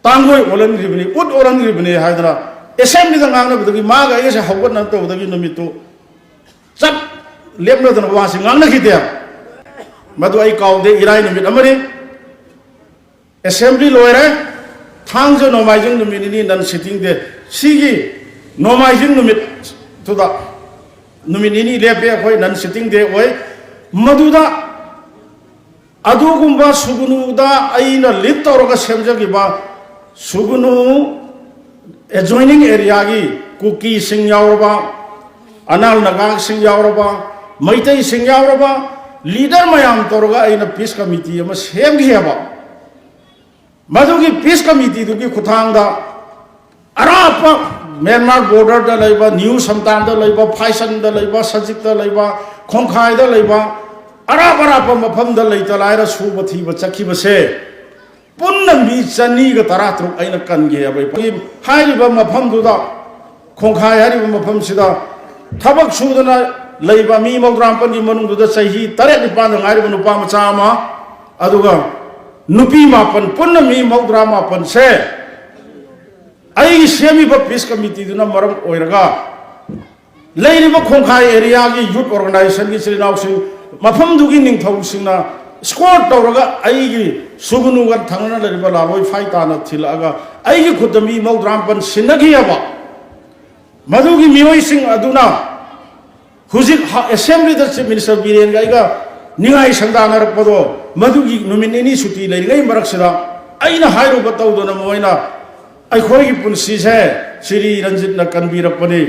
ꯇꯥꯡꯒꯣꯏ ꯑꯣꯜꯍꯟꯈ꯭ꯔꯤꯕꯅꯤ, ꯎꯠ ꯑꯣꯜꯍꯟꯈ꯭ꯔꯤꯕꯅꯤ" ꯍꯥꯏꯗꯅ ꯑꯦꯁꯦꯝꯕ꯭ꯂꯤꯗ ꯉꯥꯡꯅꯕꯗꯒꯤ ꯃꯥꯒ ꯑꯩꯒꯁꯦ ꯍꯧꯒꯠꯅꯅ ꯇꯧꯕꯗꯒꯤ ꯅꯨꯃꯤꯠꯇꯨ ꯆꯞ ꯂꯦꯞꯅꯗꯅ ꯋꯥꯁꯤ ꯉꯥꯡꯅꯈꯤꯗꯦ꯫ ꯃꯗꯨ ꯑꯩ ꯀꯥꯎꯗꯦ, ꯏꯔꯥꯏ ꯅꯨꯃꯤꯠ ꯑꯃꯅꯤ꯫ ꯑꯦꯁꯦꯝꯕ꯭ꯂꯤ ꯂꯣꯏꯔꯦ꯫ ꯊꯥꯡꯖ ꯅꯣꯡꯃꯥꯏꯖꯤꯡ ꯅꯨꯃꯤꯠ ꯅꯤꯅꯤ ꯅꯟ ꯁꯤꯇꯤꯡ ꯗꯦ꯫ ꯁꯤꯒꯤ ꯅꯣꯡꯃꯥꯏꯖꯤꯡ ꯅꯨꯃꯤꯠꯇꯨꯗ ꯅꯨꯃꯤꯠ ꯅꯤꯅꯤ ꯂꯦꯞꯄꯦ ꯑꯩꯈꯣꯏ, ꯅꯟ ꯁꯤꯇꯤꯡ ꯗꯦ ꯑꯣꯏ꯫ ꯃꯗꯨꯗ ꯑꯗꯨꯒꯨꯝꯕ ꯁꯨꯒꯨꯅꯨꯗ ꯑꯩꯅ ꯂꯤꯗ ꯇꯧꯔꯒ ꯁꯦꯝꯖꯈꯤꯕ ꯁꯨꯒꯨꯅꯨ ꯑꯦꯖꯣꯏꯅꯤꯡ ꯑꯦꯔꯤꯌꯥꯒꯤ ꯀꯨꯀꯤꯁꯤꯡ ꯌꯥꯎꯔꯕ, ꯑꯅꯥꯜ ꯅꯥꯒꯥꯁꯤꯡ ꯌꯥꯎꯔꯕ, ꯃꯩꯇꯩꯁꯤꯡ ꯌꯥꯎꯔꯕ ꯂꯤꯗꯔ ꯃꯌꯥꯝ ꯇꯧꯔꯒ ꯑꯩꯅ ꯄꯤꯁ ꯀꯃꯤꯇꯤ ꯑꯃ ꯁꯦꯝꯈꯤꯑꯕ꯫ ꯃꯗꯨꯒꯤ ꯄꯤꯁ ꯀꯃꯤꯇꯤꯗꯨꯒꯤ ꯈꯨꯠꯊꯥꯡꯗ ꯑꯔꯥꯞꯄ ꯃ꯭ꯌꯥꯟꯃꯥꯔ ꯕꯣꯔꯗꯔꯗ ꯂꯩꯕ, ꯅ꯭ꯌꯨ ꯁꯝꯇꯥꯟꯗ ꯂꯩꯕ, ꯐꯥꯏꯁꯟꯗ ꯂꯩꯕ, ꯁꯖꯤꯛꯇ ꯂꯩꯕ, ꯈꯣꯡꯈꯥꯏꯗ ꯂꯩꯕ, ꯑꯔꯥꯞ ꯑꯔꯥꯞꯄ ꯃꯐꯝꯗ ꯂꯩꯇ ꯂꯥꯏꯔ ꯁꯨꯕ ꯊꯤꯕ ꯆꯠꯈꯤꯕꯁꯦ ꯄꯨꯟꯅ ꯃꯤ ꯆꯅꯤꯒ ꯇꯔꯥꯇꯔꯨꯛ ꯑꯩꯅ ꯀꯟꯒꯦ ꯍꯥꯏꯕ꯫ ꯑꯩꯈꯣꯏꯒꯤ ꯍꯥꯏꯔꯤꯕ ꯃꯐꯝꯗꯨꯗ, ꯈꯣꯡꯈꯥꯏ ꯍꯥꯏꯔꯤꯕ ꯃꯐꯝꯁꯤꯗ ꯊꯕꯛ ꯁꯨꯗꯅ ꯂꯩꯕ ꯃꯤ ꯃꯧꯗ꯭ꯔꯥ ꯃꯥꯄꯟꯒꯤ ꯃꯅꯨꯡꯗꯨꯗ ꯆꯍꯤ ꯇꯔꯦꯠ ꯅꯤꯄꯥꯟꯗ ꯉꯥꯏꯔꯤꯕ ꯅꯨꯄꯥ ꯃꯆꯥ ꯑꯃ, ꯑꯗꯨꯒ ꯅꯨꯄꯤ ꯃꯥꯄꯟ, ꯄꯨꯟꯅ ꯃꯤ ꯃꯧꯗ꯭ꯔꯥ ꯃꯥꯄꯟꯁꯦ ꯑꯩꯒꯤ ꯁꯦꯝꯃꯤꯕ ꯄꯤꯁ ꯀꯃꯤꯇꯤꯗꯨꯅ ꯃꯔꯝ ꯑꯣꯏꯔꯒ ꯂꯩꯔꯤꯕ ꯈꯣꯡꯈꯥꯏ ꯑꯦꯔꯤꯌꯥꯒꯤ ꯌꯨꯠ ꯑꯣꯔꯒꯅꯥꯏꯖꯦꯁꯟꯒꯤ ꯏꯆꯤꯜ ꯏꯅꯥꯎꯁꯤꯡ, ꯃꯐꯝꯗꯨꯒꯤ ꯅꯤꯡꯊꯧꯁꯤꯡꯅ ꯁ꯭ꯀꯣꯔꯠ ꯇꯧꯔꯒ ꯑꯩꯒꯤ ꯁꯨꯒꯅꯨꯒ ꯊꯪꯅꯅ ꯂꯩꯔꯤꯕ ꯂꯥꯂꯣꯏ ꯐꯥꯏ ꯇꯥꯅ ꯊꯤꯜꯂꯛꯑꯒ ꯑꯩꯒꯤ ꯈꯨꯠꯇ ꯃꯤ ꯃꯧꯗ꯭ꯔꯥ ꯃꯥꯄꯟ ꯁꯤꯟꯅꯈꯤꯑꯕ꯫ ꯃꯗꯨꯒꯤ ꯃꯤꯑꯣꯏꯁꯤꯡ ꯑꯗꯨꯅ ꯍꯧꯖꯤꯛ ꯍ-, ꯑꯦꯁꯦꯝꯕ꯭ꯂꯤꯗ ꯆꯤꯐ ꯃꯤꯅꯤꯁꯇꯔ ꯕꯤꯔꯦꯟꯒ ꯑꯩꯒ ꯅꯤꯡꯉꯥꯏ ꯁꯪꯗꯥꯅꯔꯛꯄꯗꯣ, ꯃꯗꯨꯒꯤ ꯅꯨꯃꯤꯠ ꯅꯤꯅꯤ ꯁꯨꯇꯤ ꯂꯩꯔꯤꯉꯩ ꯃꯔꯛꯁꯤꯗ ꯑꯩꯅ ꯍꯥꯏꯔꯨꯕ ꯇꯧꯗꯅ ꯃꯣꯏꯅ ꯑꯩꯈꯣꯏꯒꯤ ꯄꯨꯟꯁꯤꯁꯦ ꯁꯤꯔꯤ ꯔꯟꯖꯤꯠꯅ ꯀꯟꯕꯤꯔꯛꯄꯅꯤ꯫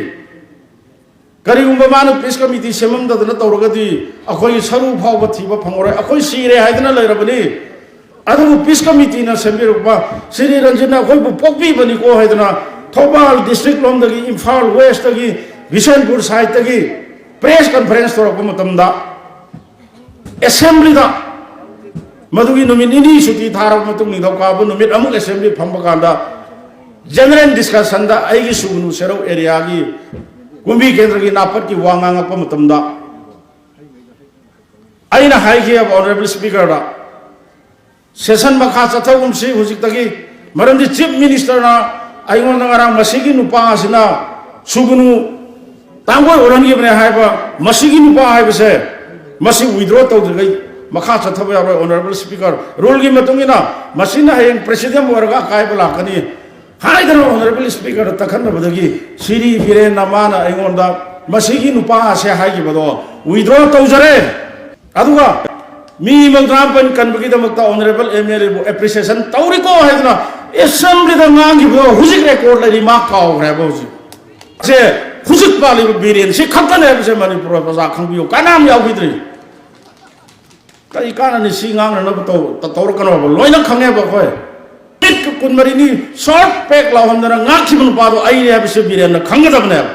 ꯀꯔꯤꯒꯨꯝꯕ ꯃꯥꯅ ꯄꯤꯁ ꯀꯃꯤꯇꯤ ꯁꯦꯝꯃꯝꯗꯗꯅ ꯇꯧꯔꯒꯗꯤ ꯑꯩꯈꯣꯏꯒꯤ ꯁꯔꯨ ꯐꯥꯎꯕ ꯊꯤꯕ ꯐꯪꯉꯔꯣꯏ, ꯑꯩꯈꯣꯏ ꯁꯤꯔꯦ ꯍꯥꯏꯗꯅ ꯂꯩꯔꯕꯅꯤ꯫ ꯑꯗꯨꯕꯨ ꯄꯤꯁ ꯀꯃꯤꯇꯤꯅ ꯁꯦꯝꯕꯤꯔꯛꯄ ꯁꯤꯔꯤ ꯔꯟꯖꯤꯠꯅ ꯑꯩꯈꯣꯏꯕꯨ ꯄꯣꯛꯄꯤꯕꯅꯤꯀꯣ ꯍꯥꯏꯗꯅ ꯊꯧꯕꯥꯜ ꯗꯤꯁꯇ꯭ꯔꯤꯛ ꯂꯣꯝꯗꯒꯤ ꯏꯝꯐꯥꯜ ꯋꯦꯁꯇꯒꯤ ꯕꯤꯁꯦꯟꯄꯨꯔ ꯁꯥꯏꯠꯇꯒꯤ ꯄ꯭ꯔꯦꯁ ꯀꯟꯐꯔꯦꯟꯁ ꯇꯧꯔꯛꯄ ꯃꯇꯝꯗ ꯑꯦꯁꯦꯝꯕ꯭ꯂꯤꯗ ꯃꯗꯨꯒꯤ ꯅꯨꯃꯤꯠ ꯅꯤꯅꯤ ꯁꯨꯇꯤ ꯊꯥꯔꯕ ꯃꯇꯨꯡ ꯅꯤꯡꯊꯧꯀꯥꯕ ꯅꯨꯃꯤꯠ ꯑꯃꯨꯛ ꯑꯦꯁꯦꯝꯕ꯭ꯂꯤ ꯐꯝꯕ ꯀꯥꯟꯗ ꯖꯦꯅꯔꯦꯜ ꯗꯤꯁꯀꯁꯟꯗ ꯑꯩꯒꯤ ꯁꯨꯒꯅꯨ ꯁꯦꯔꯧ ꯑꯦꯔꯤꯌꯥꯒꯤ ꯀꯨꯝꯕꯤ ꯀꯦꯟꯗ꯭ꯔꯒꯤ ꯅꯥꯄꯠꯀꯤ ꯋꯥ ꯉꯥꯡꯉꯛꯄ ꯃꯇꯝꯗ ꯑꯩꯅ ꯍꯥꯏꯈꯤꯑꯕ ꯑꯣꯅꯔꯦꯕꯜ ꯁ꯭ꯄꯤꯀꯔꯗ, ꯁꯦꯁꯟ ꯃꯈꯥ ꯆꯠꯊꯒꯨꯝꯁꯤ ꯍꯧꯖꯤꯛꯇꯒꯤ, ꯃꯔꯝꯗꯤ ꯆꯤꯐ ꯃꯤꯅꯤꯁꯇꯔꯅ ꯑꯩꯉꯣꯟꯗ ꯉꯔꯥꯡ ꯃꯁꯤꯒꯤ ꯅꯨꯄꯥ ꯑꯁꯤꯅ ꯁꯨꯒꯅꯨ ꯇꯥꯡꯒꯣꯏ ꯑꯣꯏꯔꯟꯈꯤꯕꯅꯦ ꯍꯥꯏꯕ ꯃꯁꯤꯒꯤ ꯅꯨꯄꯥ ꯍꯥꯏꯕꯁꯦ ꯃꯁꯤ ꯋꯤꯗ꯭ꯔꯣ ꯇꯧꯗ꯭ꯔꯤꯉꯩ ꯃꯈꯥ ꯆꯠꯊꯕ ꯌꯥꯔꯣꯏ꯫ ꯑꯣꯅꯔꯦꯕꯜ ꯁ꯭ꯄꯤꯀꯔ, ꯔꯨꯜꯒꯤ ꯃꯇꯨꯡ ꯏꯟꯅ ꯃꯁꯤꯅ ꯍꯌꯦꯡ ꯄ꯭ꯔꯦꯁꯤꯗꯦꯟ ꯑꯣꯏꯔꯒ ꯑꯀꯥꯏꯕ ꯂꯥꯛꯀꯅꯤ ꯍꯥꯏꯗꯅ ꯑꯣꯅꯔꯦꯕꯜ ꯁ꯭ꯄꯤꯀꯔꯗ ꯇꯛꯈꯠꯅꯕꯗꯒꯤ ꯁꯤꯔꯤ ꯕꯤꯔꯦꯟꯅ ꯃꯥꯅ ꯑꯩꯉꯣꯟꯗ ꯃꯁꯤꯒꯤ ꯅꯨꯄꯥ ꯑꯁꯦ ꯍꯥꯏꯈꯤꯕꯗꯣ ꯋꯤꯗ꯭ꯔꯣ ꯇꯧꯖꯔꯦ꯫ ꯑꯗꯨꯒ ꯃꯤ ꯃꯧꯗ꯭ꯔꯥ ꯃꯥꯄꯟ ꯀꯟꯕꯒꯤꯗꯃꯛꯇ ꯑꯣꯅꯔꯦꯕꯜ ꯑꯦꯝ ꯑꯦꯜ ꯑꯦꯕꯨ ꯑꯦꯄ꯭ꯔꯤꯁꯤꯌꯦꯁꯟ ꯇꯧꯔꯤꯀꯣ ꯍꯥꯏꯗꯅ ꯑꯦꯁꯦꯝꯕ꯭ꯂꯤꯗ ꯉꯥꯡꯈꯤꯕꯗꯣ ꯍꯧꯖꯤꯛ ꯔꯦꯀꯣꯔꯗ ꯂꯩꯔꯤ, ꯃꯥ ꯀꯥꯎꯈ꯭ꯔꯦꯕ ꯍꯧꯖꯤꯛ꯫ ꯁꯦ ꯍꯧꯖꯤꯛ ꯄꯥꯜꯂꯤꯕ ꯕꯤꯔꯦꯟ ꯁꯤ ꯈꯛꯇꯅꯦ ꯍꯥꯏꯕꯁꯦ ꯃꯅꯤꯄꯨꯔ ꯄ꯭ꯔꯖꯥ ꯈꯪꯕꯤꯌꯨ, ꯀꯅꯥꯝ ꯌꯥꯎꯈꯤꯗ꯭ꯔꯤ꯫ ꯀꯔꯤ ꯀꯥꯟꯅꯅꯤ ꯁꯤ ꯉꯥꯡꯅꯅꯕ ꯇꯧ-, ꯇ-, ꯇꯧꯔꯛꯀꯅꯣꯕ, ꯂꯣꯏꯅ ꯈꯪꯉꯦꯕ ꯑꯩꯈꯣꯏ꯫ ꯃꯤꯠꯀ ꯀꯨꯟꯃꯔꯤꯅꯤ ꯁꯣꯔꯠ ꯄꯦꯛ ꯂꯥꯎꯍꯟꯗꯅ ꯉꯥꯛꯈꯤꯕ ꯅꯨꯄꯥꯗꯣ ꯑꯩꯅꯦ ꯍꯥꯏꯕꯁꯦ ꯕꯤꯔꯦꯟꯅ ꯈꯪꯒꯗꯕꯅꯦꯕ꯫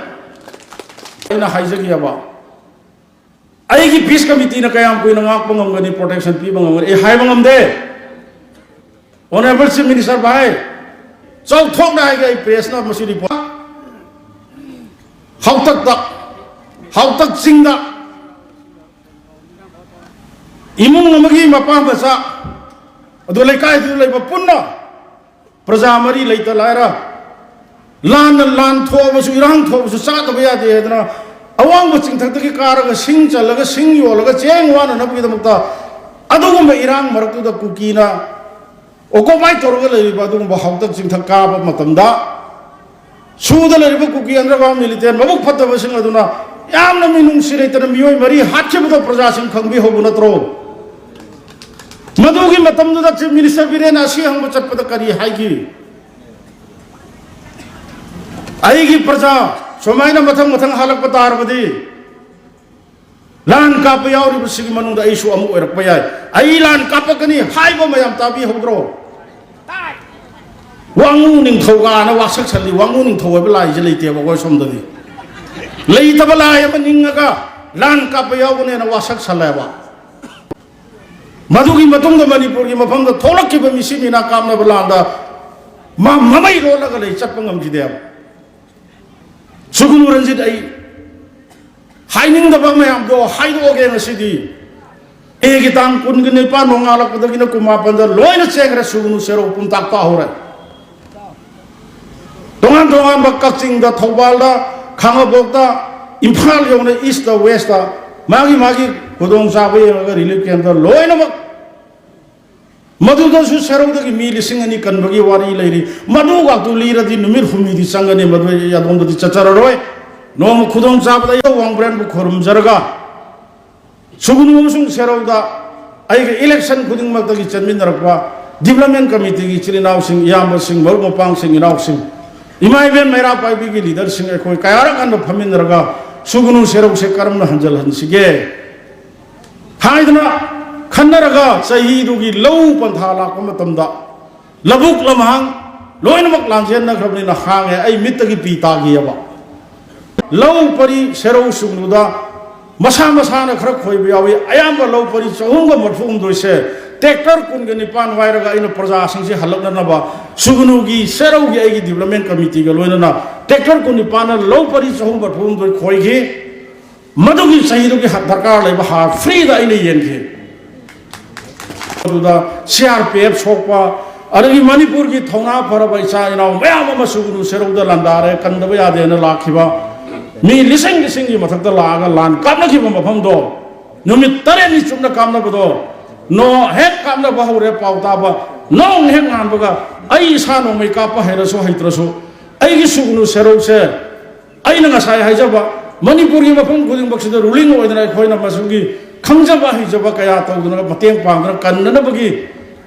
ꯑꯩꯅ ꯍꯥꯏꯖꯈꯤꯑꯕ, ꯑꯩꯒꯤ ꯄꯤꯁ ꯀꯃꯤꯇꯤꯅ ꯀꯌꯥꯝ ꯀꯨꯏꯅ ꯉꯥꯛꯄ ꯉꯝꯒꯅꯤ, ꯄ꯭ꯔꯣꯇꯦꯛꯁꯟ ꯄꯤꯕ ꯉꯝꯒꯅꯤ, ꯑꯩ ꯍꯥꯏꯕ ꯉꯝꯗꯦ꯫ ꯑꯣꯅꯔꯦꯕꯜ ꯆꯤꯐ ꯃꯤꯅꯤꯁꯇꯔ ꯚꯥꯏ, ꯆꯥꯎꯊꯣꯛꯅ ꯍꯥꯏꯒꯦ, ꯑꯩ ꯄ꯭ꯔꯦꯁꯅ ꯃꯁꯤ ꯔꯤꯄꯣꯔꯠ ꯍꯥꯎꯇꯛꯇ, ꯍꯥꯎꯇꯛ ꯆꯤꯡꯗ ꯏꯃꯨꯡ ꯑꯃꯒꯤ ꯃꯄꯥ ꯃꯆꯥ, ꯑꯗꯨ ꯂꯩꯀꯥꯏꯗꯨꯗ ꯂꯩꯕ ꯄꯨꯟꯅ ꯄ꯭ꯔꯖꯥ ꯃꯔꯤ ꯂꯩꯇ ꯂꯥꯏꯔ, ꯂꯥꯟꯅ ꯂꯥꯟ ꯊꯣꯛꯑꯕꯁꯨ, ꯏꯔꯥꯡ ꯊꯣꯛꯑꯕꯁꯨ ꯆꯥꯗꯕ ꯌꯥꯗꯦ ꯍꯥꯏꯗꯅ ꯑꯋꯥꯡꯕ ꯆꯤꯡꯊꯛꯇꯒꯤ ꯀꯥꯔꯒ ꯁꯤꯡ ꯆꯜꯂꯒ, ꯁꯤꯡ ꯌꯣꯜꯂꯒ, ꯆꯦꯡ ꯋꯥꯅꯅꯕꯒꯤꯗꯃꯛꯇ ꯑꯗꯨꯒꯨꯝꯕ ꯏꯔꯥꯡ ꯃꯔꯛꯇꯨꯗ ꯀꯨꯀꯤꯅ ꯑꯣꯀꯨꯄꯥꯏ ꯇꯧꯔꯒ ꯂꯩꯔꯤꯕ ꯑꯗꯨꯒꯨꯝꯕ ꯍꯥꯎꯇꯛ ꯆꯤꯡꯊꯛ ꯀꯥꯕ ꯃꯇꯝꯗ, ꯁꯨꯗ ꯂꯩꯔꯤꯕ ꯀꯨꯀꯤ ꯑꯟꯗꯔꯒ꯭ꯔꯥꯎꯟ ꯃꯤꯂꯤꯇꯦꯟ ꯃꯕꯨꯛ ꯐꯠꯇꯕꯁꯤꯡ ꯑꯗꯨꯅ ꯌꯥꯝꯅ ꯃꯤꯅꯨꯡꯁꯤ ꯂꯩꯇꯅ ꯃꯤꯑꯣꯏ ꯃꯔꯤ ꯍꯥꯠꯈꯤꯕꯗꯣ ꯄ꯭ꯔꯖꯥꯁꯤꯡ ꯈꯪꯕꯤꯍꯧꯕ ꯅꯠꯇ꯭ꯔꯣ? ꯃꯗꯨꯒꯤ ꯃꯇꯝꯗꯨꯗ ꯆꯤꯐ ꯃꯤꯅꯤꯁꯇꯔ ꯕꯤꯔꯦꯟꯅ ꯑꯁꯤ ꯍꯪꯕ ꯆꯠꯄꯗ ꯀꯔꯤ ꯍꯥꯏꯈꯤ? "ꯑꯩꯒꯤ ꯄ꯭ꯔꯖꯥ ꯁꯨꯃꯥꯏꯅ ꯃꯊꯪ ꯃꯊꯪ ꯍꯜꯂꯛꯄ ꯇꯥꯔꯕꯗꯤ, ꯂꯥꯟ ꯀꯥꯞꯄ ꯌꯥꯎꯔꯤꯕꯁꯤꯒꯤ ꯃꯅꯨꯡꯗ ꯑꯩꯁꯨ ꯑꯃꯨꯛ ꯑꯣꯏꯔꯛꯄ ꯌꯥꯏ, ꯑꯩ ꯂꯥꯟ ꯀꯥꯞꯄꯛꯀꯅꯤ" ꯍꯥꯏꯕ ꯃꯌꯥꯝ ꯇꯥꯕꯤꯍꯧꯗ꯭ꯔꯣ? ꯋꯥꯉꯨ ꯅꯤꯡꯊꯧ ꯀꯥꯅ ꯋꯥꯁꯛ ꯁꯜꯂꯤ꯫ ꯋꯥꯉꯨ ꯅꯤꯡꯊꯧ ꯍꯥꯏꯕ ꯂꯥꯏꯁꯦ ꯂꯩꯇꯦꯕ ꯑꯩꯈꯣꯏ ꯁꯣꯝꯗꯗꯤ꯫ ꯂꯩꯇꯕ ꯂꯥꯏ ꯑꯃ ꯅꯤꯡꯉꯒ ꯂꯥꯟ ꯀꯥꯞꯄ ꯌꯥꯎꯒꯅꯦꯅ ꯋꯥꯁꯛ ꯁꯜꯂꯦꯕ꯫ ꯃꯗꯨꯒꯤ ꯃꯇꯨꯡꯗ ꯃꯅꯤꯄꯨꯔꯒꯤ ꯃꯐꯝꯗ ꯊꯣꯛꯂꯛꯈꯤꯕ ꯃꯤꯁꯤ ꯃꯤꯅꯥ ꯀꯥꯞꯅꯕ ꯂꯥꯟꯗ ꯃ-, ꯃꯃꯩ ꯂꯣꯜꯂꯒ ꯂꯩ, ꯆꯠꯄ ꯉꯝꯈꯤꯗꯦꯕ꯫ ꯁꯨꯒꯨꯅꯨ ꯔꯟꯖꯤꯠ, ꯑꯩ ꯍꯥꯏꯅꯤꯡꯗꯕ ꯃꯌꯥꯝꯗꯣ ꯍꯥꯏꯗꯣꯛꯑꯒꯦ ꯉꯁꯤꯗꯤ꯫ ꯃꯦꯒꯤ ꯇꯥꯡ ꯀꯨꯟꯒ ꯅꯤꯄꯥꯟ ꯅꯣꯡꯉꯥꯜꯂꯛꯄꯗꯒꯤꯅ ꯀꯨꯟꯃꯥꯄꯟꯗ ꯂꯣꯏꯅ ꯆꯦꯟꯈ꯭ꯔꯦ, ꯁꯨꯒꯨꯅꯨ ꯁꯦꯔꯧ ꯄꯨꯝꯇꯥꯛ ꯇꯥꯍꯧꯔꯦ꯫ ꯇꯣꯉꯥꯟ ꯇꯣꯉꯥꯟꯕ ꯀꯛꯆꯤꯡꯗ, ꯊꯧꯕꯥꯜꯗ, ꯈꯥꯉꯕꯣꯛꯇ, ꯏꯝꯐꯥꯜ ꯌꯧꯅ ꯏꯁꯇ ꯋꯦꯁꯇ ꯃꯥꯒꯤ ꯃꯥꯒꯤ ꯈꯨꯗꯣꯡꯆꯥꯕ ꯌꯦꯡꯉꯒ ꯔꯤꯂꯤꯐ ꯀꯦꯝꯞꯇ ꯂꯣꯏꯅꯃꯛ, ꯃꯗꯨꯗꯁꯨ ꯁꯦꯔꯧꯗꯒꯤ ꯃꯤ ꯂꯤꯁꯤꯡ ꯑꯅꯤ ꯀꯟꯕꯒꯤ ꯋꯥꯔꯤ ꯂꯩꯔꯤ꯫ ꯃꯗꯨꯒꯥꯛꯇꯨ ꯂꯤꯔꯗꯤ ꯅꯨꯃꯤꯠ ꯍꯨꯝꯅꯤꯗꯤ ꯆꯪꯒꯅꯤ, ꯃꯗꯨ ꯑꯩ ꯑꯗꯣꯝꯗꯗꯤ ꯆꯠꯆꯔꯔꯣꯏ꯫ ꯅꯣꯡꯃ ꯈꯨꯗꯣꯡ ꯆꯥꯕꯗ ꯑꯩ ꯋꯥꯡꯕ꯭ꯔꯦꯟꯕꯨ ꯈꯨꯔꯨꯝꯖꯔꯒ ꯁꯨꯒꯨꯅꯨ ꯑꯃꯁꯨꯡ ꯁꯦꯔꯧꯗ ꯑꯩꯒ ꯏꯂꯦꯛꯁꯟ ꯈꯨꯗꯤꯡꯃꯛꯇꯒꯤ ꯆꯦꯟꯃꯤꯟꯅꯔꯛꯄ ꯗꯤꯕ꯭ꯂꯞꯃꯦꯟ ꯀꯃꯤꯇꯤꯒꯤ ꯏꯆꯤꯜ ꯏꯅꯥꯎꯁꯤꯡ, ꯏꯌꯥꯝꯕꯁꯤꯡ, ꯃꯔꯨꯞ ꯃꯄꯥꯡꯁꯤꯡ, ꯏꯅꯥꯎꯁꯤꯡ, ꯏꯃꯥ ꯏꯕꯦꯟ ꯃꯩꯔꯥ ꯄꯥꯏꯕꯤꯒꯤ ꯂꯤꯗꯔꯁꯤꯡ, ꯑꯩꯈꯣꯏ ꯀꯌꯥꯔꯛ ꯍꯟꯅ ꯐꯝꯃꯤꯟꯅꯔꯒ ꯁꯨꯒꯨꯅꯨ ꯁꯦꯔꯧꯁꯦ ꯀꯔꯝꯅ ꯍꯟꯖꯤꯜꯍꯟꯁꯤꯒꯦ ꯍꯥꯏꯗꯅ ꯈꯟꯅꯔꯒ ꯆꯍꯤꯗꯨꯒꯤ ꯂꯧ ꯄꯟꯊꯥ ꯂꯥꯛꯄ ꯃꯇꯝꯗ ꯂꯧꯕꯨꯛ ꯂꯝꯍꯥꯡ ꯂꯣꯏꯅꯃꯛ ꯂꯥꯟꯖꯦꯟꯅꯈ꯭ꯔꯕꯅꯤꯅ ꯍꯥꯡꯉꯦ꯫ ꯑꯩ ꯃꯤꯠꯇꯒꯤ ꯄꯤ ꯇꯥꯈꯤꯑꯕ꯫ ꯂꯧ ꯄꯔꯤ ꯁꯦꯔꯧ ꯁꯨꯡꯅꯨꯗ ꯃꯁꯥ ꯃꯁꯥꯅ ꯈꯔ ꯈꯣꯏꯕ ꯌꯥꯎꯏ꯫ ꯑꯌꯥꯝꯕ ꯂꯧ ꯄꯔꯤ ꯆꯍꯨꯝꯒ ꯃꯔꯤꯐꯨ ꯍꯨꯝꯗꯣꯏꯁꯦ ꯇ꯭ꯔꯦꯛꯇꯔ ꯀꯨꯟꯒ ꯅꯤꯄꯥꯟ ꯋꯥꯏꯔꯒ ꯑꯩꯅ ꯄ꯭ꯔꯖꯥꯁꯤꯡꯁꯤ ꯍꯜꯂꯛꯅꯅꯕ ꯁꯨꯒꯅꯨꯒꯤ ꯁꯦꯔꯧꯒꯤ ꯑꯩꯒꯤ ꯗꯤꯕ꯭ꯂꯞꯃꯦꯟ ꯀꯃꯤꯇꯤꯒ ꯂꯣꯏꯅꯅ ꯇ꯭ꯔꯦꯛꯇꯔ ꯀꯨꯟ ꯅꯤꯄꯥꯟꯅ ꯂꯧ ꯄꯔꯤ ꯆꯍꯨꯝ ꯃꯔꯤꯐꯨ ꯍꯨꯝꯗꯣꯏ ꯈꯣꯏꯈꯤ꯫ ꯃꯗꯨꯒꯤ ꯆꯍꯤꯗꯨꯒꯤ ꯍ-, ꯗꯔꯀꯥꯔ ꯂꯩꯕ ꯍꯥꯔ ꯐ꯭ꯔꯤꯗ ꯑꯩꯅ ꯌꯦꯟꯈꯤ꯫ ꯑꯗꯨꯗ ꯁꯤ ꯑꯥꯔ ꯄꯤ ꯑꯦꯐ ꯁꯣꯛꯄ, ꯑꯗꯒꯤ ꯃꯅꯤꯄꯨꯔꯒꯤ ꯊꯧꯅꯥ ꯐꯔꯕ ꯏꯆꯥ ꯏꯅꯥꯎ ꯃꯌꯥꯝ ꯑꯃ ꯁꯨꯒꯅꯨ ꯁꯦꯔꯧꯗ ꯂꯥꯟꯗꯥꯔꯦ, ꯀꯟꯗꯕ ꯌꯥꯗꯦꯅ ꯂꯥꯛꯈꯤꯕ ꯃꯤ ꯂꯤꯁꯤꯡ ꯂꯤꯁꯤꯡꯒꯤ ꯃꯊꯛꯇ ꯂꯥꯛꯑꯒ ꯂꯥꯟ ꯀꯥꯞꯅꯈꯤꯕ ꯃꯐꯝꯗꯣ ꯅꯨꯃꯤꯠ ꯇꯔꯦꯠꯅꯤ ꯆꯨꯞꯅ ꯀꯥꯞꯅꯕꯗꯣ, ꯅꯣ ꯍꯦꯛ ꯀꯥꯞꯅꯕ ꯍꯧꯔꯦ ꯄꯥꯎ ꯇꯥꯕ, ꯅꯣꯡ ꯍꯦꯛ ꯉꯥꯟꯕꯒ ꯑꯩ ꯏꯁꯥ ꯅꯣꯡꯃꯩ ꯀꯥꯞꯄ ꯍꯩꯔꯁꯨ ꯍꯩꯇ꯭ꯔꯁꯨ ꯑꯩꯒꯤ ꯁꯨꯒꯅꯨ ꯁꯦꯔꯧꯁꯦ ꯑꯩꯅ ꯉꯁꯥꯏ ꯍꯥꯏꯖꯕ ꯃꯅꯤꯄꯨꯔꯒꯤ ꯃꯐꯝ ꯈꯨꯗꯤꯡꯃꯛꯁꯤꯗ ꯔꯨꯂꯤꯡ ꯑꯣꯏꯗꯅ ꯑꯩꯈꯣꯏꯅ ꯃꯁꯤꯒꯤ ꯈꯪꯖꯕ ꯍꯩꯖꯕ ꯀꯌꯥ ꯇꯧꯗꯨꯅ ꯃꯇꯦꯡ ꯄꯥꯡꯗꯨꯅ ꯀꯟꯅꯅꯕꯒꯤ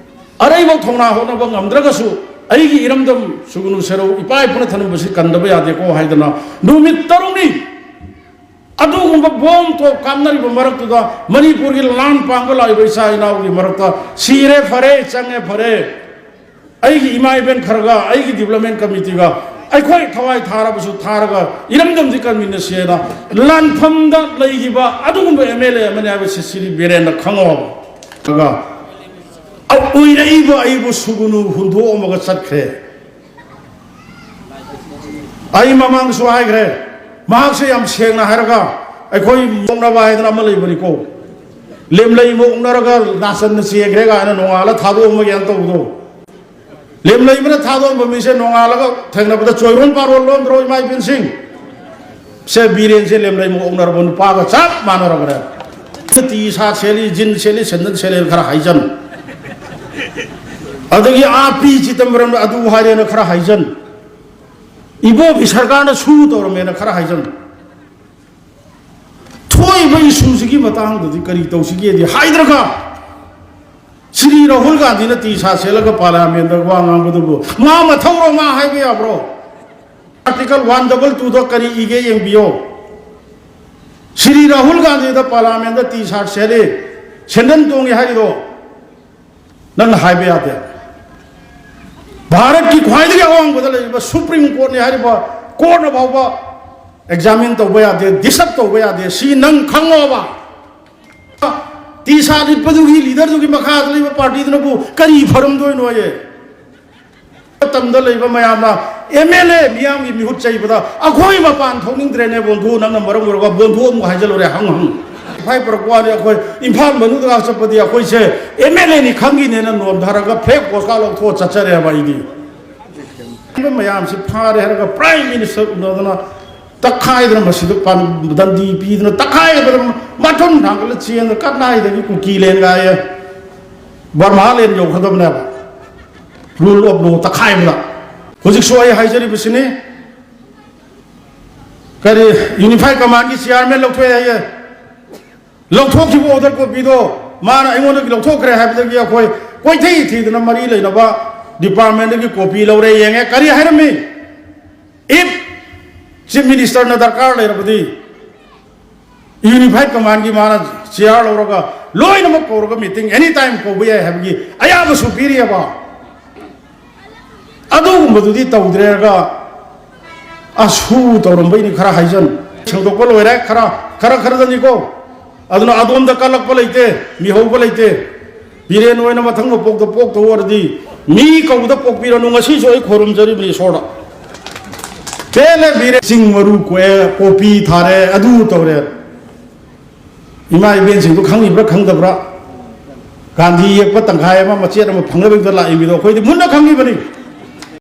ꯑꯔꯩꯕ ꯊꯧꯅꯥ ꯍꯣꯠꯅꯕ ꯉꯝꯗ꯭ꯔꯒꯁꯨ ꯑꯩꯒꯤ ꯏꯔꯝꯗꯝ ꯁꯨꯒꯅꯨ ꯁꯦꯔꯧ ꯏꯄꯥ ꯏꯄꯨꯅ ꯊꯅꯝꯕꯁꯤ ꯀꯟꯗꯕ ꯌꯥꯗꯦꯀꯣ ꯍꯥꯏꯗꯅ ꯅꯨꯃꯤꯠ ꯇꯔꯨꯛꯅꯤ ꯑꯗꯨꯒꯨꯝꯕ ꯕꯣꯝ ꯇꯣꯞ ꯀꯥꯞꯅꯔꯤꯕ ꯃꯔꯛꯇꯨꯗ ꯃꯅꯤꯄꯨꯔꯒꯤ ꯂꯥꯟ ꯄꯥꯡꯕ ꯂꯥꯛꯏꯕ ꯏꯆꯥ ꯏꯅꯥꯎꯒꯤ ꯃꯔꯛꯇ ꯁꯤꯔꯦ ꯐꯔꯦ, ꯆꯪꯉꯦ ꯐꯔꯦ, ꯑꯩꯒꯤ ꯏꯃꯥ ꯏꯕꯦꯟ ꯈꯔꯒ ꯑꯩꯒꯤ ꯗꯤꯕ꯭ꯂꯞꯃꯦꯟ ꯀꯃꯤꯇꯤꯒ ꯑ« ꯑꯩꯈꯣꯏ ꯊꯋꯥꯏ ꯊꯥꯔꯕꯁꯨ ꯊꯥꯔꯒ ꯏꯔꯝꯗꯝꯁꯤ ꯀꯟꯃꯤꯟꯅꯁꯦꯅ ꯂꯥꯟꯐꯝꯗ ꯂꯩꯈꯤꯕ ꯑꯗꯨꯒꯨꯝꯕ ꯑꯦꯝ ꯑꯦꯜ ꯑꯦ ꯑꯃꯅꯤ ꯍꯥꯏꯕꯁꯤ ꯁꯤꯔꯤ ꯕꯤꯔꯦꯟꯅ ꯈꯪꯉꯣ꯫ ꯑꯗꯨꯒ ꯑ-, ꯎꯏꯔꯛꯏꯕ ꯑꯩꯕꯨ ꯁꯨꯒꯅꯨ ꯍꯨꯟꯗꯣꯛꯑꯝꯃꯒ ꯆꯠꯈ꯭ꯔꯦ꯫ ꯑꯩ ꯃꯃꯥꯡꯗꯁꯨ ꯍꯥꯏꯈ꯭ꯔꯦ, ꯃꯍꯥꯛꯁꯦ ꯌꯥꯝ ꯁꯦꯡꯅ ꯍꯥꯏꯔꯒ ꯑꯩꯈꯣꯏ ꯃꯣꯛꯅꯕ ꯍꯥꯏꯗꯅ ꯑꯃ ꯂꯩꯕꯅꯤꯀꯣ꯫ ꯂꯦꯝꯂꯩ ꯃꯣꯛꯅꯔꯒ ꯅꯥꯆꯟꯅ ꯆꯦꯟꯈ꯭ꯔꯦ ꯀꯥꯏꯅ ꯅꯣꯡꯉꯥꯜꯂ ꯊꯥꯗꯣꯛꯑꯝꯃꯒꯦꯅ ꯇꯧꯕꯗꯣ꯫ ꯂꯦꯝꯂꯩꯕꯅ ꯊꯥꯗꯣꯛꯑꯝꯕ ꯃꯤꯁꯦ ꯅꯣꯡꯉꯥꯜꯂꯒ ꯊꯦꯡꯅꯕꯗ ꯆꯣꯏꯔꯣꯟ ꯄꯥꯔꯣꯟ ꯂꯣꯟꯗ꯭ꯔꯣ, ꯏꯃꯥ ꯏꯕꯦꯟꯁꯤꯡ? ꯁꯦ, ꯕꯤꯔꯦꯟꯁꯦ ꯂꯦꯝꯂꯩ ꯃꯣꯛꯅꯔꯕ ꯅꯨꯄꯥꯒ ꯆꯞ ꯃꯥꯟꯅꯔꯕꯅꯦ꯫ ꯇꯤ ꯁꯥꯔꯠ ꯁꯦꯠꯂꯤ, ꯖꯤꯟ ꯁꯦꯠꯂꯤ, ꯁꯦꯟꯗꯜ ꯁꯦꯠꯂꯦꯅ ꯈꯔ ꯍꯥꯏꯖꯟ꯫ ꯑꯗꯒꯤ ꯑꯥ ꯄꯤ ꯆꯤꯗꯝꯕꯔꯝꯅ ꯑꯗꯨ ꯍꯥꯏꯔꯦꯅ ꯈꯔ ꯍꯥꯏꯖꯟ꯫ ꯏꯕꯣꯕꯤ ꯁꯔꯀꯥꯔꯅ ꯁꯨ ꯇꯧꯔꯝꯃꯦꯅ ꯈꯔ ꯍꯥꯏꯖꯟ꯫ ꯊꯣꯛꯏꯕ ꯏꯁꯨꯁꯤꯒꯤ ꯃꯇꯥꯡꯗꯗꯤ ꯀꯔꯤ ꯇꯧꯁꯤꯒꯦꯗꯤ ꯍꯥꯏꯗ꯭ꯔꯒ ꯁ꯭ꯔꯤ ꯔꯥꯍꯨꯜ ꯒꯥꯟꯙꯤꯅ ꯇꯤ ꯁꯥꯔꯠ ꯁꯦꯠꯂꯒ ꯄꯥꯔꯂꯤꯌꯥꯃꯦꯟꯗ ꯋꯥ ꯉꯥꯡꯕꯗꯨꯕꯨ ꯃꯥ ꯃꯊꯧꯔꯣ? ꯃꯥ ꯍꯥꯏꯕ ꯌꯥꯕ꯭ꯔꯣ? ꯑꯥꯔꯇꯤꯀꯜ ꯋꯥꯟ ꯗꯕꯜ ꯇꯨꯗ ꯀꯔꯤ ꯏꯒꯦ ꯌꯦꯡꯕꯤꯌꯣ꯫ ꯁ꯭ꯔꯤ ꯔꯥꯍꯨꯜ ꯒꯥꯟꯙꯤꯗ ꯄꯥꯔꯂꯤꯌꯥꯃꯦꯟꯗ ꯇꯤ ꯁꯥꯔꯠ ꯁꯦꯠꯂꯤ, ꯁꯦꯟꯗꯜ ꯇꯣꯡꯉꯤ ꯍꯥꯏꯔꯤꯗꯣ ꯅꯪꯅ ꯍꯥꯏꯕ ꯌꯥꯗꯦ꯫ ꯚꯥꯔꯠꯀꯤ ꯈ꯭ꯋꯥꯏꯗꯒꯤ ꯑꯋꯥꯡꯕꯗ ꯂꯩꯔꯤꯕ ꯁꯨꯄ꯭ꯔꯤꯝ ꯀꯣꯔꯠꯅꯤ ꯍꯥꯏꯔꯤꯕ ꯀꯣꯔꯠꯅ ꯐꯥꯎꯕ ꯑꯦꯛꯖꯥꯃꯤꯟ ꯇꯧꯕ ꯌꯥꯗꯦ, ꯗꯤꯁꯇꯔꯕ ꯇꯧꯕ ꯌꯥꯗꯦ꯫ ꯁꯤ ꯅꯪ ꯈꯪꯉꯣꯕ꯫ ꯇꯤ ꯁꯥꯔꯠ ꯂꯤꯠꯄꯗꯨꯒꯤ ꯂꯤꯗꯔꯗꯨꯒꯤ ꯃꯈꯥꯗ ꯂꯩꯕ ꯄꯥꯔꯇꯤꯗꯨꯅꯕꯨ ꯀꯔꯤ ꯐꯔꯝꯗꯣꯏꯅꯣꯌꯦ? ꯃꯇꯝꯗ ꯂꯩꯕ ꯃꯌꯥꯝꯅ ꯑꯦꯝ ꯑꯦꯜ ꯑꯦ ꯃꯤꯌꯥꯝꯒꯤ ꯃꯤꯍꯨꯠ ꯆꯩꯕꯗ ꯑꯩꯈꯣꯏ ꯃꯄꯥꯟ ꯊꯣꯛꯅꯤꯡꯗ꯭ꯔꯦꯅꯦ꯫ ꯕꯣꯟꯊꯨ ꯅꯪꯅ ꯃꯔꯝ ꯑꯣꯏꯔꯒ ꯕꯣꯟꯊꯨ ꯑꯃꯨꯛ ꯍꯥꯏꯖꯜꯂꯨꯔꯦ꯫ ꯍꯪ ꯍꯪ ꯐꯥꯏ ꯄꯨꯔꯛꯄ ꯋꯥꯅꯤ꯫ ꯑꯩꯈꯣꯏ ꯏꯝꯐꯥꯜ ꯃꯅꯨꯡꯗꯒ ꯆꯠꯄꯗꯤ ꯑꯩꯈꯣꯏꯁꯦ ꯑꯦꯝ ꯑꯦꯜ ꯑꯦꯅꯤ ꯈꯪꯈꯤꯅꯦꯅ ꯅꯣꯟꯊꯔꯒ ꯐ꯭ꯂꯦꯛ ꯄꯣꯁꯀꯥ ꯂꯧꯊꯣꯛꯑ ꯆꯠꯆꯔꯦꯕ ꯑꯩꯗꯤ꯫ ꯃꯌꯥꯝꯁꯤ ꯐꯥꯔꯦ ꯍꯥꯏꯔꯒ ꯄ꯭ꯔꯥꯏꯝ ꯃꯤꯅꯤꯁꯇꯔ ꯎꯅꯗꯅ ꯇꯛꯈꯥꯏꯗꯅ ꯃꯁꯤꯗ ꯄꯥꯟ-, ꯗꯟꯗꯤ ꯄꯤꯗꯅ ꯇꯛꯈꯥꯏꯗꯅ ꯃꯊꯨꯟ ꯊꯥꯡꯒꯠꯂ ꯆꯦꯟꯗꯅ ꯀꯗꯥꯏꯗꯒꯤ ꯀꯨꯀꯤ ꯂꯦꯟ ꯀꯥꯏꯌꯦ, ꯕꯔꯃꯥ ꯂꯦꯟ ꯌꯧꯈ꯭ꯔꯗꯕꯅꯦꯕ꯫ ꯔꯨꯜ ꯑꯣꯐ ꯂꯣ ꯇꯛꯈꯥꯏꯕꯗ꯫ ꯍꯧꯖꯤꯛꯁꯨ ꯑꯩ ꯍꯥꯏꯖꯔꯤꯕꯁꯤꯅꯤ, ꯀꯔꯤ, ꯌꯨꯅꯤꯐꯥꯏ ꯀꯃꯥꯟꯒꯤ ꯆꯤꯌꯥꯔꯃꯦꯟ ꯂꯧꯊꯣꯛꯑꯦ ꯍꯥꯏꯌꯦ꯫ ꯂꯧꯊꯣꯛꯈꯤꯕ ꯑꯣꯔꯗꯔ ꯀꯣꯄꯤꯗꯣ ꯃꯥꯅ ꯑꯩꯉꯣꯟꯗꯒꯤ ꯂꯧꯊꯣꯛꯈ꯭ꯔꯦ ꯍꯥꯏꯕꯗꯒꯤ ꯑꯩꯈꯣꯏ ꯀꯣꯏꯊꯤ ꯊꯤꯗꯅ ꯃꯔꯤ ꯂꯩꯅꯕ ꯗꯤꯄꯥꯔꯠꯃꯦꯟꯗꯒꯤ ꯀꯣꯄꯤ ꯂꯧꯔꯦ, ꯌꯦꯡꯉꯦ꯫ ꯀꯔꯤ ꯍꯥꯏꯔꯝꯃꯤ? If chief minister ꯅ ꯗꯔꯀꯥꯔ ꯂꯩꯔꯕꯗꯤ ꯌꯨꯅꯤꯐꯥꯏꯠ ꯀꯃꯥꯟꯒꯤ ꯃꯥꯅ ꯆꯤꯌꯥꯔ ꯂꯧꯔꯒ ꯂꯣꯏꯅꯃꯛ ꯀꯧꯔꯒ ꯃꯤꯇꯤꯡ ꯑꯦꯅꯤ ꯇꯥꯏꯝ ꯀꯧꯕ ꯌꯥꯏ ꯍꯥꯏꯕꯒꯤ ꯑꯌꯥꯕꯁꯨ ꯄꯤꯔꯤꯑꯕ꯫ ꯑꯗꯨꯒꯨꯝꯕꯗꯨꯗꯤ ꯇꯧꯗ꯭ꯔꯦꯒ ꯑꯁꯨ ꯇꯧꯔꯝꯕꯩꯅꯤ ꯈꯔ ꯍꯥꯏꯖꯟ꯫ ꯁꯦꯡꯗꯣꯛꯄ ꯂꯣꯏꯔꯦ꯫ ꯈꯔ ꯈꯔ ꯈꯔꯗꯅꯤꯀꯣ꯫ ꯑꯗꯨꯅ ꯑꯗꯣꯝꯗ ꯀꯜꯂꯛꯄ ꯂꯩꯇꯦ, ꯃꯤꯍꯧꯕ ꯂꯩꯇꯦ꯫ ꯕꯤꯔꯦꯟ ꯑꯣꯏꯅ ꯃꯊꯪ ꯃꯄꯣꯛꯇ ꯄꯣꯛꯇ ꯑꯣꯏꯔꯗꯤ ꯃꯤ ꯀꯧꯕꯗ ꯄꯣꯛꯄꯤꯔꯅꯨ꯫ ꯉꯁꯤꯁꯨ ꯑꯩ ꯈꯣꯏꯔꯨꯝꯖꯔꯤꯕꯅꯤ ꯏꯁꯣꯔꯗ꯫ ꯄꯦꯜꯂꯦ ꯕꯤꯔꯦꯟ꯫ ꯆꯤꯡ ꯃꯔꯨ ꯀꯣꯛꯑꯦ, ꯄꯣꯄꯤ ꯊꯥꯔꯦ, ꯑꯗꯨ ꯇꯧꯔꯦ꯫ ꯏꯃꯥ ꯏꯕꯦꯟꯁꯤꯡꯗꯨ ꯈꯪꯉꯤꯕ꯭ꯔꯥ ꯈꯪꯗꯕ꯭ꯔꯥ? ꯒꯥꯟꯙꯤ ꯌꯦꯛꯄ ꯇꯪꯈꯥꯏ ꯑꯃ ꯃꯆꯦꯠ ꯑꯃ ꯐꯪꯅꯕꯒꯤꯗ ꯂꯥꯛꯏ ꯃꯤꯗꯣ ꯑꯩꯈꯣꯏꯗꯤ ꯃꯨꯟꯅ ꯈꯪꯉꯤꯕꯅꯤ꯫